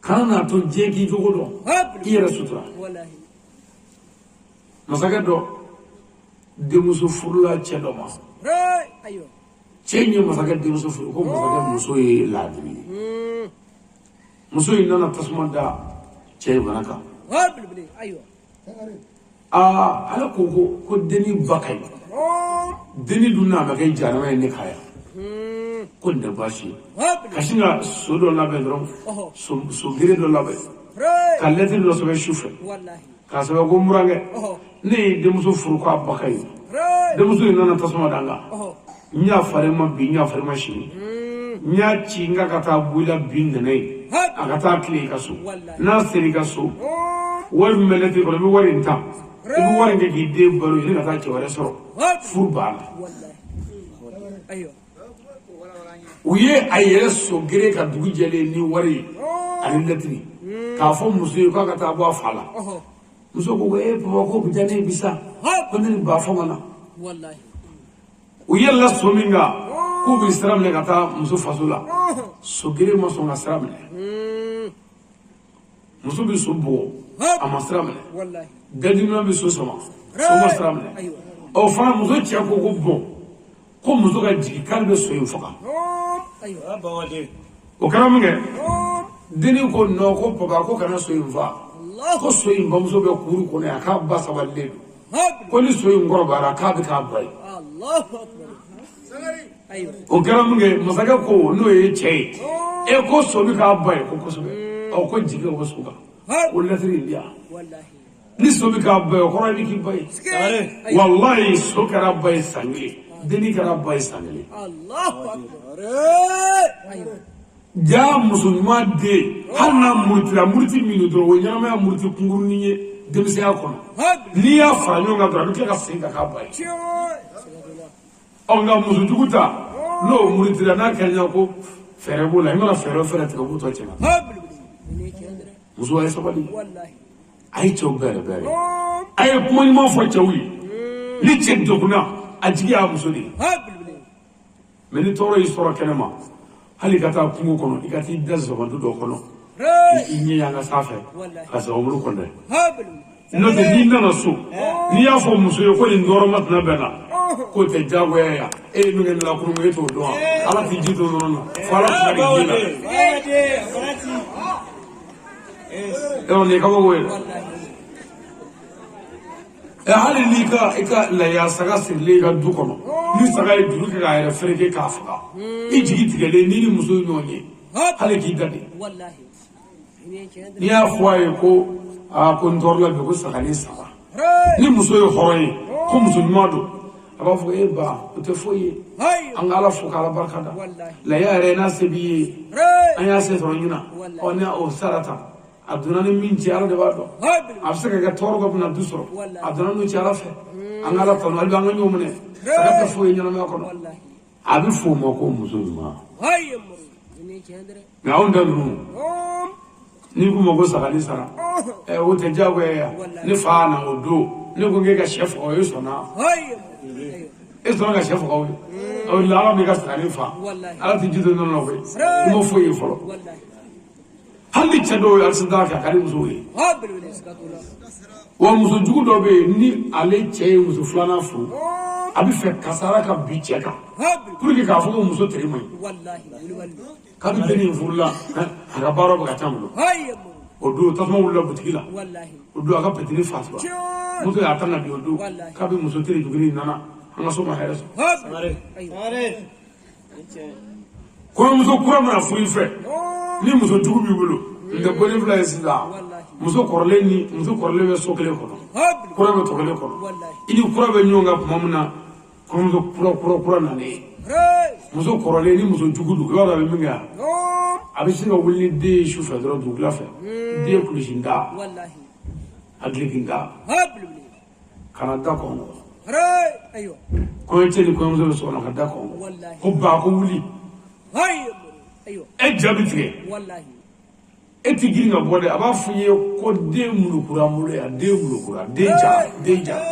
kana n'a to diɲɛ k'i jogo dɔn, i yɛrɛ sutura. Masakɛ dɔ denmuso furula cɛ dɔ ma. Cɛ in ye masakɛ denmuso furu ko masakɛ muso ye laadiri ye. Muso in nana tasuma da cɛ in fana kan. Aa, ale ko ko denni ba ka ɲi, denni dun n'a ma kɛ jahanama ye ne ka yan, ko nin tɛ baasi ye. Ka sin ka so dɔ labɛn dɔrɔn, so gere dɔ labɛn, ka lɛtiri dɔ sɛbɛn su fɛ, k'a sɛbɛn ko n burankɛ, ne ye denmuso furu k'a ba ka ɲi, denmuso in nana tasuma da n kan. N y'a fari ma bi, n y'a fari ma sini. N y'a ci n ka taa bɔ i la bi nɛnɛ ye, a ka taa tile i ka so. N'a sera i ka so, wari min bɛ lɛtiri kɔnɔ, i bɛ wari in ta, i bɛ wari in kɛ k'i den balo ɲini ka taa cɛ wɛrɛ sɔrɔ. Furu banna. U ye a yɛrɛ so gere ka dugu jɛlen ni wari ye ani lɛtiri, k'a fɔ muso ye k'a ka taa bɔ a fa la. Muso ko e papa, ko bi ne bi sa, ko ne ni ba fɔ na. U yɛlɛla so min kan k'u bɛ sira minɛ ka taa muso faso la, so gere ma sɔn ka sira minɛ. Muso bɛ so bugɔ, a ma sira minɛ. Gadiɲuman bɛ so sama, so ma sira minɛ. Ɔ fana, muso cɛ ko ko bɔn, ko muso ka jigin, k'ale bɛ so in faga. O kɛra min kɛ, dennin ko non, ko papa, ko kana so in fa, ko so in bamuso bɛ kuru kɔnɔ yan, k'a ba sabalilen don, ko ni so in kɔrɔbayara, k'a bɛ k'a ba ye. O kɛra min kɛ, masakɛ ko, n'o ye cɛ ye, e ko so bɛ k'a ba ye, ko kosɛbɛ. Ɔ ko jigin ka bɔ so kan, ko lɛtiri in di yan. Ni so bɛ k'a ba ye, o kɔrɔ i bɛ k'i ba ye. Walayi, so kɛra ba ye san kelen, denni kɛra ba ye san kelen. Ja muso ɲuman den, hali n'a murutila, muruti min don dɔrɔn, o ye ɲɛnamaya muruti kunkurunin ye denmisɛnya kɔnɔ. N'i y'a fara ɲɔgɔn kan dɔrɔn, a bɛ tila ka segin ka k'a ba ye. Ɔ nka musojugu ta, n'o murutila, n'a kɛra ɲɔgɔn ko fɛɛrɛ b'o la, i mana fɛɛrɛ o fɛɛrɛ tigɛ, o b'o tɔ cɛ. Muso, a ye sabali, a ye cɛw bɛrɛ bɛrɛ, a ye kuma ɲuman fɔ cɛw ye. Ni cɛ degunna, a jigi y'a muso de ye. Mɛ ni tɔɔrɔ y'i sɔrɔ kɛnɛ ma, hali ka taa kungo kɔnɔ, i ka t'i da zabandu dɔ kɔnɔ, i ɲɛ yan ka sanfɛ ka zababulu kɔndɛ. N'o tɛ n'i nana so n'i y'a fɔ muso ye ko nin tɔɔrɔ ma tɛna bɛn na k'o tɛ diyagoya ye e ye min kɛ ne la kunun e t'o dɔn wa ala t'i ji don nɔnɔ na fo ala tila k'i ji la yɔrɔ nin ye kabako ye dɛ. Ɛ hali n'i ka i ka laya saga sirilen i ka du kɔnɔ ni saga ye juru kɛ k'a yɛrɛ fereke k'a faga i jigi tigɛlen n'i ni muso ye ɲɔgɔn ye hali k'i da de n'i y'a fɔ a ye ko aa ko n tɔɔrɔla bi ko saganin sara ni muso ye hɔrɔn ye ko muso ɲuman don a b'a fɔ e ba o tɛ foyi ye an ka ala fo k'ala barika da laya yɛrɛ n'a se b'i ye an y'a se sɔrɔ ɲinan ɔ ni o sara tan a donna ni min cɛ ala de b'a dɔn a bɛ se ka kɛ tɔɔrɔ dɔ bɛna du sɔrɔ a donna n'o cɛ ala fɛ an ka ala tanu hali bi an ka ɲɔgɔn minɛ saga tɛ foyi ye ɲɛnamaya kɔnɔ a bɛ f'o ma ko muso ɲuman nka anw ta ninnu n'i k'u ma ko saga ni sara ɛ o tɛ diyagoya ye ne fa na o don ne ko k'e ka sɛ faga o e sɔnna e sɔnna ka sɛ faga o ye o la ala b'i ka saga ni fa ala tɛ ji don nɔnɔ la koyi i ma foyi ye fɔlɔ hali ni cɛ dɔw ye accident kɛ a ka di musow ye wa muso jugu dɔ bɛ yen ni ale cɛ ye muso filanan furu a bɛ fɛ kasara ka bin cɛ kan pour que k'a fɔ ko muso teri man ɲi kabi den in furula a ka baara bɛ ka ca bolo o don tasuma wulila butigi la o don a ka petini fatura muso y'a ta na bi o don kabi muso teri jugu nana an ka so ma hɛrɛ sɔrɔ kɔɲɔmuso kura mana furu i fɛ ni muso jugu b'i bolo n tɛ bɔlen fila ye sisan muso kɔrɔlen ni muso kɔrɔlen bɛ so kelen kɔnɔ kura bɛ tɔ kelen kɔnɔ i ni kura bɛ ɲɔgɔn kan tuma min na kɔɲɔmuso kura kura kura nalen muso kɔrɔlen ni muso jugu don i b'a dɔn a bɛ min kɛ a bɛ se ka wuli ni den ye su fɛ dɔrɔn dugukila fɛ den kulusi da a duloki da ka na da kɔnkɔn kɔɲɔcɛ ni kɔɲɔmuso bɛ so kɔnɔ ka da kɔnkɔn ko ba ko wuli e ja bɛ tigɛ e ti girin ka bɔ dɛ a b'a fɔ i ye ko den mulukura n bolo yan den mulukura den jara den jara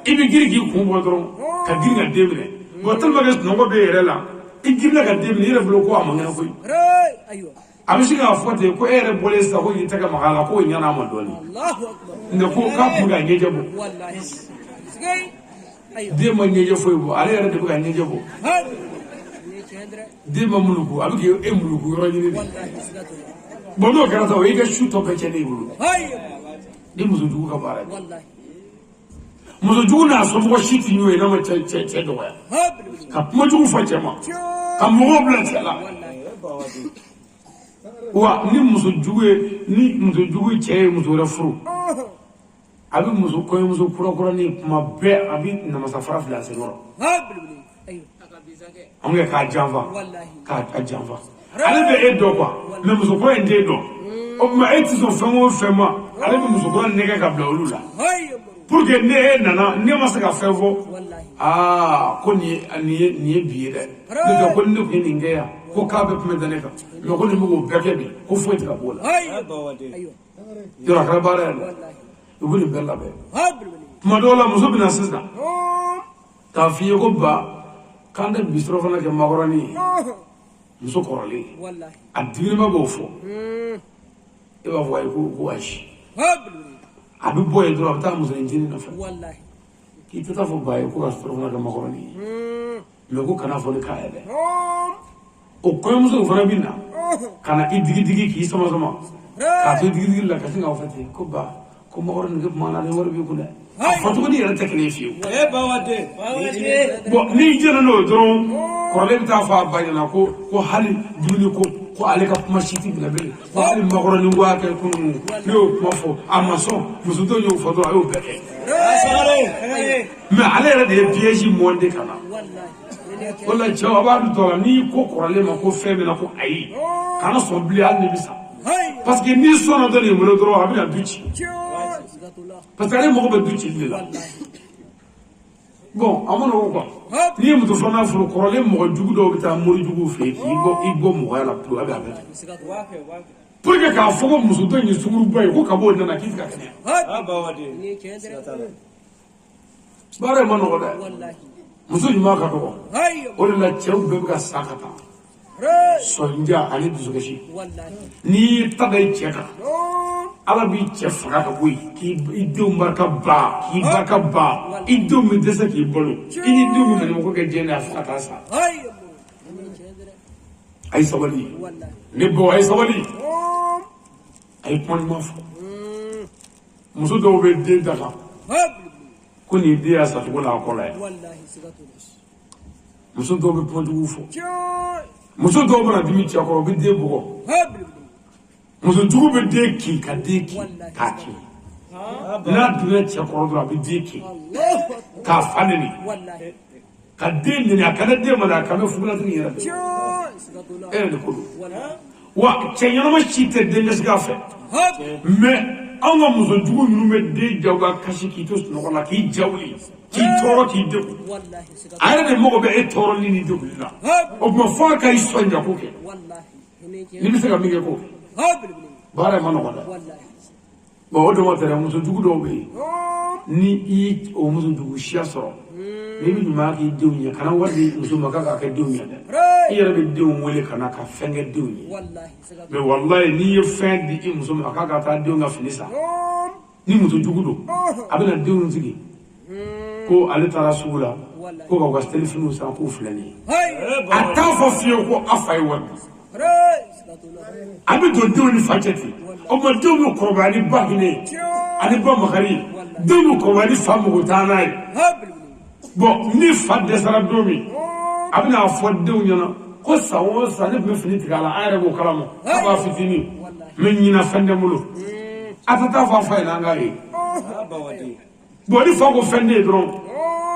i bɛ girin k'i kun bɔ dɔrɔn ka girin ka den minɛ bon tellement que sunɔgɔ bɛ e yɛrɛ la i girinna ka den minɛ i yɛrɛ bolo ko a man kɛnɛ koyi a bɛ se k'a fɔ ten ko e yɛrɛ bɔlen sisan ko k'i tɛgɛ maga a la k'o ɲɛna a ma dɔɔnin nka ko k'a kun ka ɲɛjɛ bɔ den ma ɲɛjɛ foyi bɔ ale yɛrɛ de bɛ ka ɲɛjɛ bɔ den ma muluku a bɛ k'e muluku yɔrɔ ɲini de bon n'o kɛra sa o y'i ka su tɔ bɛɛ tiɲɛnen i bolo ni muso jugu ka baara ye muso jugu n'a somɔgɔ si tɛ ɲɔgɔn ye n'a ma cɛ cɛ cɛ dɔgɔya ka kuma jugu fɔ cɛ ma ka mɔgɔw bila cɛ la wa ni muso jugu ye ni muso jugu cɛ ye muso wɛrɛ furu a bɛ muso kɔɲɔmuso kura kuranin kuma bɛɛ a bɛ namasafara fili a senkɔrɔ an kɛ k'a janfa k'a janfa ale bɛ e dɔn quoi mais muso kura in t'e dɔn o tuma e tɛ sɔn fɛn o fɛn ma ale bɛ muso kura nɛgɛ ka bila olu la pour que ne e nana ne ma se ka fɛn fɔ aa ko nin ye bi ye dɛ ne tɛ ko ni ne tun ye nin kɛ yan ko k'a bɛɛ tun bɛ da ne kan mais ko nin bɛ k'o bɛɛ kɛ bi ko foyi tɛ ka b'o la yɔrɔ a kɛra baara ye dɛ i bɛ nin bɛɛ labɛn tuma dɔw la muso bɛ na sisan k'a f'i ye ko ba k'an tɛ bi surɔfana kɛ makɔrɔni ye muso kɔrɔlen a diminima b'o fɔ e b'a fɔ ayi ko ayi a bɛ bɔ yen dɔrɔn a bɛ taa muso ncinin nɔfɛ k'i tɛ taa fɔ ba ye ko ka surɔfana kɛ makɔrɔni ye mais ko kana fɔ ne k'a ye dɛ o kɔɲɔmuso fana bɛ na ka na i digi digi k'i sama sama k'a to digi digi la ka sin k'a fɔ ten ko ba ko makɔrɔni kɛ kuma na ni wari b'i kun dɛ a fɔcogo ni yɛrɛ tɛ kelen ye fiyewu bon n'i jɛnna n'o ye dɔrɔn kɔrɔlen bɛ taa fɔ a ba ɲɛna ko ko hali dumuni ko ko ale ka kuma si tɛ minɛ bilen ko hali makɔrɔni ko y'a kɛ kunun ne y'o kuma fɔ a ma sɔn muso dɔ y'o fɔ dɔrɔn a y'o bɛɛ kɛ mais ale yɛrɛ de ye piège monter ka na o la cɛw a b'a dun tɔ la n'i ko kɔrɔlen ma ko fɛn min na ko ayi kana sɔn bilen hali n'i bɛ sa parce que n'i sɔnna dɔ nin bolo dɔrɔn a bɛna du ci parce que ale mago bɛ du cili de la bon a ma nɔgɔn quoi n'i ye muso filanan furu kɔrɔlen mɔgɔ jugu dɔw bɛ taa mori juguw fɛ yen k'i bɔ i bɔ mɔgɔya la pewu a bɛ a bɛ pour que k'a fɔ ko muso dɔ in ye sunguruba ye ko ka b'o nana k'i tɛ ka kɛnɛya baara in ma nɔgɔ dɛ muso ɲuman ka dɔgɔ o de la cɛw bɛɛ bɛ ka sa ka taa sɔnja ani dusukasi n'i y'i ta da i cɛ kan. Ala b'i cɛ faga ka bɔ yen k'i denw barika ban, k'i barika ban, i denw bɛ dɛsɛ k'i balo, i ni denw bɛ maɲumako kɛ diɲɛ na fo ka taa sa. A ye sabali ne baw, a ye sabali, a ye kuma ɲuman fɔ. Muso dɔw bɛ den ta kan ko nin den y'a sacogo la a kɔ la yan. Muso dɔw bɛ kuma jugu fɔ, muso dɔw bɛna dimi cɛ kɔrɔ, u bɛ den bugɔ. Muso jugu bɛ den kin ka den kin k'a kin, n'a dimina cɛ kɔrɔ dɔrɔn a bɛ den kin k'a fa neni, ka den neni, a kana den ma dɛ, a kan bɛ fugulatigi yɛrɛ bɛɛ. E yɛrɛ de ko don wa, cɛ ɲɛnama si tɛ den dɛsɛ fɛ. Mais anw ka muso jugu ninnu bɛ den jagoya kasi k'i to sunɔgɔ la, k'i ja wuli, k'i tɔɔrɔ, k'i degun. A yɛrɛ de mago bɛ e tɔɔrɔli ni degunni la. O tuma f'a ka i sɔn jako kɛ, n'i bɛ se ka min kɛ k'o kɛ. Baara in ma nɔgɔn dɛ. Bon, o dama tɛ dɛ, muso jugu dɔw bɛ yen, ni i o muso jugu siya sɔrɔ, n'i bɛ ɲuman k'i denw ye, kana wari di muso ma k'a k'a kɛ denw ye dɛ. I yɛrɛ bɛ denw wele ka na ka fɛn kɛ denw ye. Mais walayi, n'i ye fɛn di i muso ma k'a ka taa denw ka fini san, ni muso jugu don, a bɛna denw sigi ko ale taara sugu la ko k'u ka selifiniw san, k'u filɛ nin ye. A t'a fɔ fiyewu ko a fa ye wari di. A bɛ don denw ni fa cɛ ten. O tuma denw bɛ kɔrɔbaya ni ba hinɛ ye ani ba makari ye, denw bɛ kɔrɔbaya ni fa mago t'an n'a ye. Bon, ni fa dɛsɛra don min, a bɛna fɔ denw ɲɛna ko san o san ne tun bɛ fini tigɛ a la, an yɛrɛ b'o kalama, a b'a fitinin, mais ɲinan fɛn tɛ n bolo. A tɛ taa fɔ a fa ɲɛna, an k'a ye. Bon, ni fa ko fɛn tɛ yen dɔrɔn,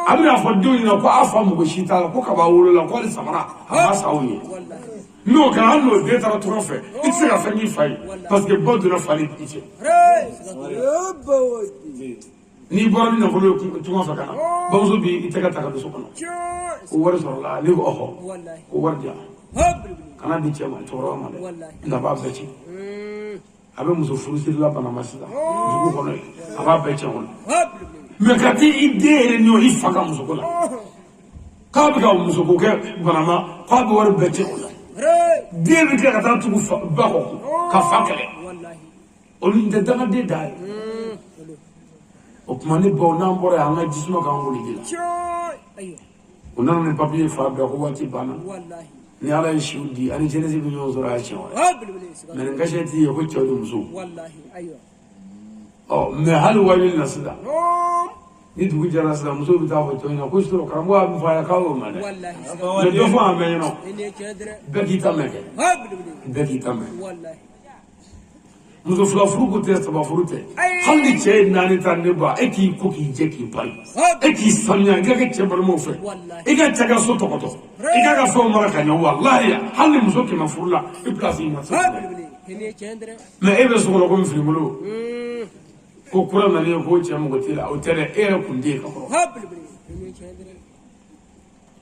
a bɛna fɔ denw ɲɛna ko a fa mago si t'a la, ko kaba wolo la, ko hali samara a ma san aw ye. N'o kɛra, hali n'o den taara tunga fɛ, i tɛ se ka fɛn k'i fa ye, parce que ba donna fa ni i cɛ. N'i bɔra ni nafolo ye tunga fɛ ka na, bamuso b'i tɛgɛ ta ka don so kɔnɔ ko wari sɔrɔla. Ne ko ɔhɔ, ko wari di yan, kana di cɛ ma, cɛkɔrɔba ma dɛ, nka b'a bɛɛ ci. A bɛ muso furusirila Banama sisan dugu kɔnɔ yen, a b'a bɛɛ cɛ kɔnɔ. Mais ka t'i den yɛrɛ ni i fa ka musoko la, k'a bɛ ka musoko kɛ Banama, k'a bɛ wari bɛɛ cɛ o la, den bɛ tila ka taa tugu ba kɔ ka fa kɛlɛ. Olu tɛ dangaden da ye. O tuma ne baw, n'an bɔra yan, an ka jisuma k'an wuli ji la. U nana ni papiye fa bɛɛ ko waati banna. Ni Ala ye siw di ani jeunesse bɛ ɲɔgɔn sɔrɔ a siɲɛ wɛrɛ. Mais nin cachet t'i ye ko cɛw ni musow. Ɔ, mais hali waajuli na sisan, ni dugu jɛra sisan, musow bɛ taa fɔ cɛw ɲɛna ko sɔrɔ karamɔgɔ y'a min fɔ a ye k'a y'o mɛn dɛ. Mais dɔ fɔ an bɛɛ ɲɛna, bɛɛ k'i ta mɛn kɛ, bɛɛ k'i ta mɛn. Muso fila furu ko tɛ, saba furu tɛ. Hali ni cɛ ye naani ta, ne ba, e k'i ko k'i jɛ k'i bari, e k'i sanuya, i ka kɛ cɛ balimaw fɛ, i ka cɛ ka so tɔgɔtɔ, i ka fɛnw mara ka ɲɛ. Walahi, hali ni muso 100 furu la, i place i ma se. Mais e bɛ so kɔnɔ komi finibolo ko kura nalen ko cɛ mago t'e la, o tɛ dɛ, e yɛrɛ kun tɛ yen ka kɔrɔ.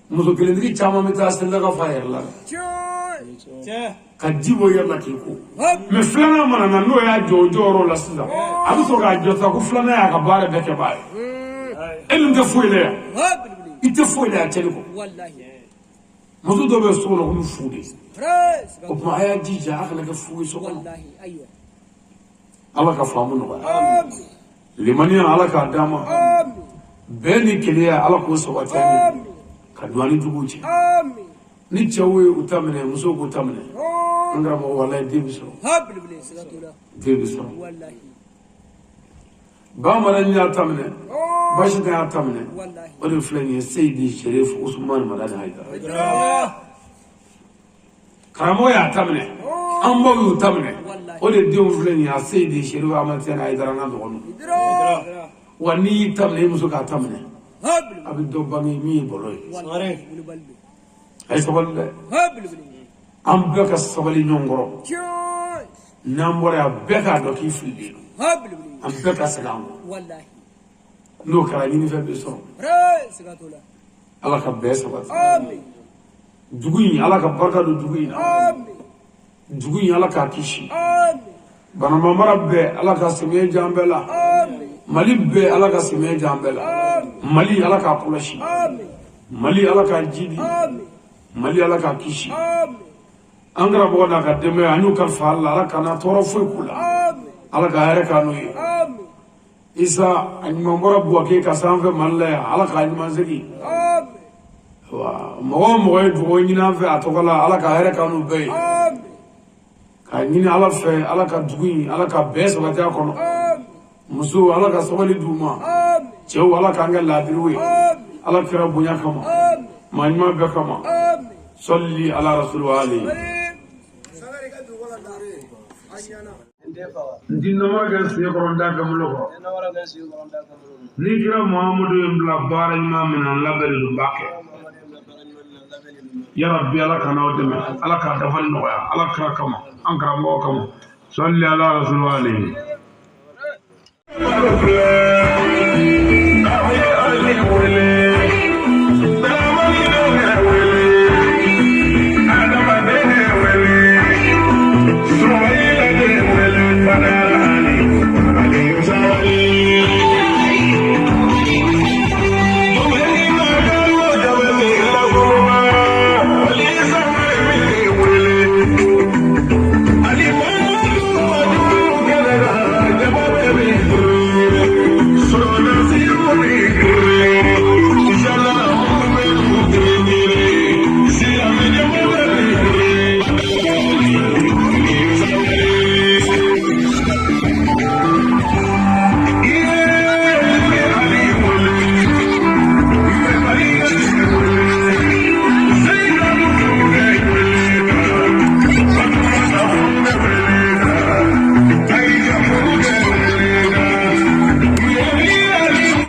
Muso kelentigi caman bɛ taa selila fa yɛrɛ la ka ji bɔ yɛrɛ la k'i ko. Mais filanan mana na, n'o y'a jɔ o jɔyɔrɔ la sisan, a bɛ sɔrɔ k'a jɔ sisan ko filanan y'a ka baara bɛɛ kɛ baa ye. E dun tɛ foyi la yan, i tɛ foyi la yan cɛli kɔ. Muso dɔw bɛ so kɔnɔ komi fu de. O tuma a y'a jija a kana kɛ fu ye so kɔnɔ. Ala ka faamu nɔgɔya, limaniya Ala k'a d'an ma, bɛn ni kelenya Ala k'o sabati an ye ka don an ni juguw cɛ. Ni cɛw ye u ta minɛ, musow k'u ta minɛ, an karamɔgɔ, walayi den bɛ sɔrɔ, den bɛ sɔrɔ. Bamanan y'a ta minɛ, Basita y'a ta minɛ, o de filɛ nin ye Seyidi Sherif Usumani Madani Hayidara. Karamɔgɔ y'a ta minɛ, an baw y'u ta minɛ, o de denw filɛ nin ye a Seyidi Sherif Ahmad Tijani Hayidara n'a dɔgɔninw. Wa n'i y'i ta minɛ, i muso k'a ta minɛ, a bɛ dɔ bange min ye bɔlɔ ye. A ye sabali dɛ, an bɛɛ ka sabali ɲɔgɔn kɔrɔ. N'an bɔra yan, bɛɛ k'a dɔn k'i fililen don, an bɛɛ ka segin an kɔ. N'o kɛra, ɲinifɛn bɛ sɔrɔ. Ala ka bɛɛ sabati dugu in, Ala ka barika don dugu in na, dugu in Ala k'a kisi banamamara bɛɛ, Ala ka sɛmɛ jan bɛɛ la, Mali bɛɛ Ala ka sɛmɛ jan bɛɛ la, Mali Ala k'a kɔlɔsi, Mali Ala k'a jidi, Mali Ala k'a kisi. An karamɔgɔ n'a ka denbaya, an y'u kalifa Ala la, Ala kana tɔɔrɔ foyi k'u la. Ala ka hɛrɛ k'an n'u ye. Isa a ɲuman bɔra Buwake ka sanfɛ Mali la yan, Ala k'a ɲuman segin. Wa mɔgɔ o mɔgɔ ye dugawu ɲini an fɛ a tɔgɔ la, Ala ka hɛrɛ k'an n'u bɛɛ ye. K'a ɲini Ala fɛ, Ala ka dugu in, Ala ka bɛn sabati a kɔnɔ. Musow, Ala ka sabali d'u ma. Cɛw, Ala k'an kɛ laadiriw ye. Ala kira bonya kama. Maa ɲuman bɛɛ kama. Sɔli ala rasulu ali. N ti namara kɛ sen kɔrɔ, n t'a kɛ n bolo kɔrɔ. Ni kira Muhamadu ye n bila baara ɲuman min na, n labɛnnen don, n b'a kɛ. Yarabi, Ala ka n'aw dɛmɛ, Ala k'a dafali nɔgɔya, Ala kira kama, an karamɔgɔ kama. Sɔli ala rasulu ali.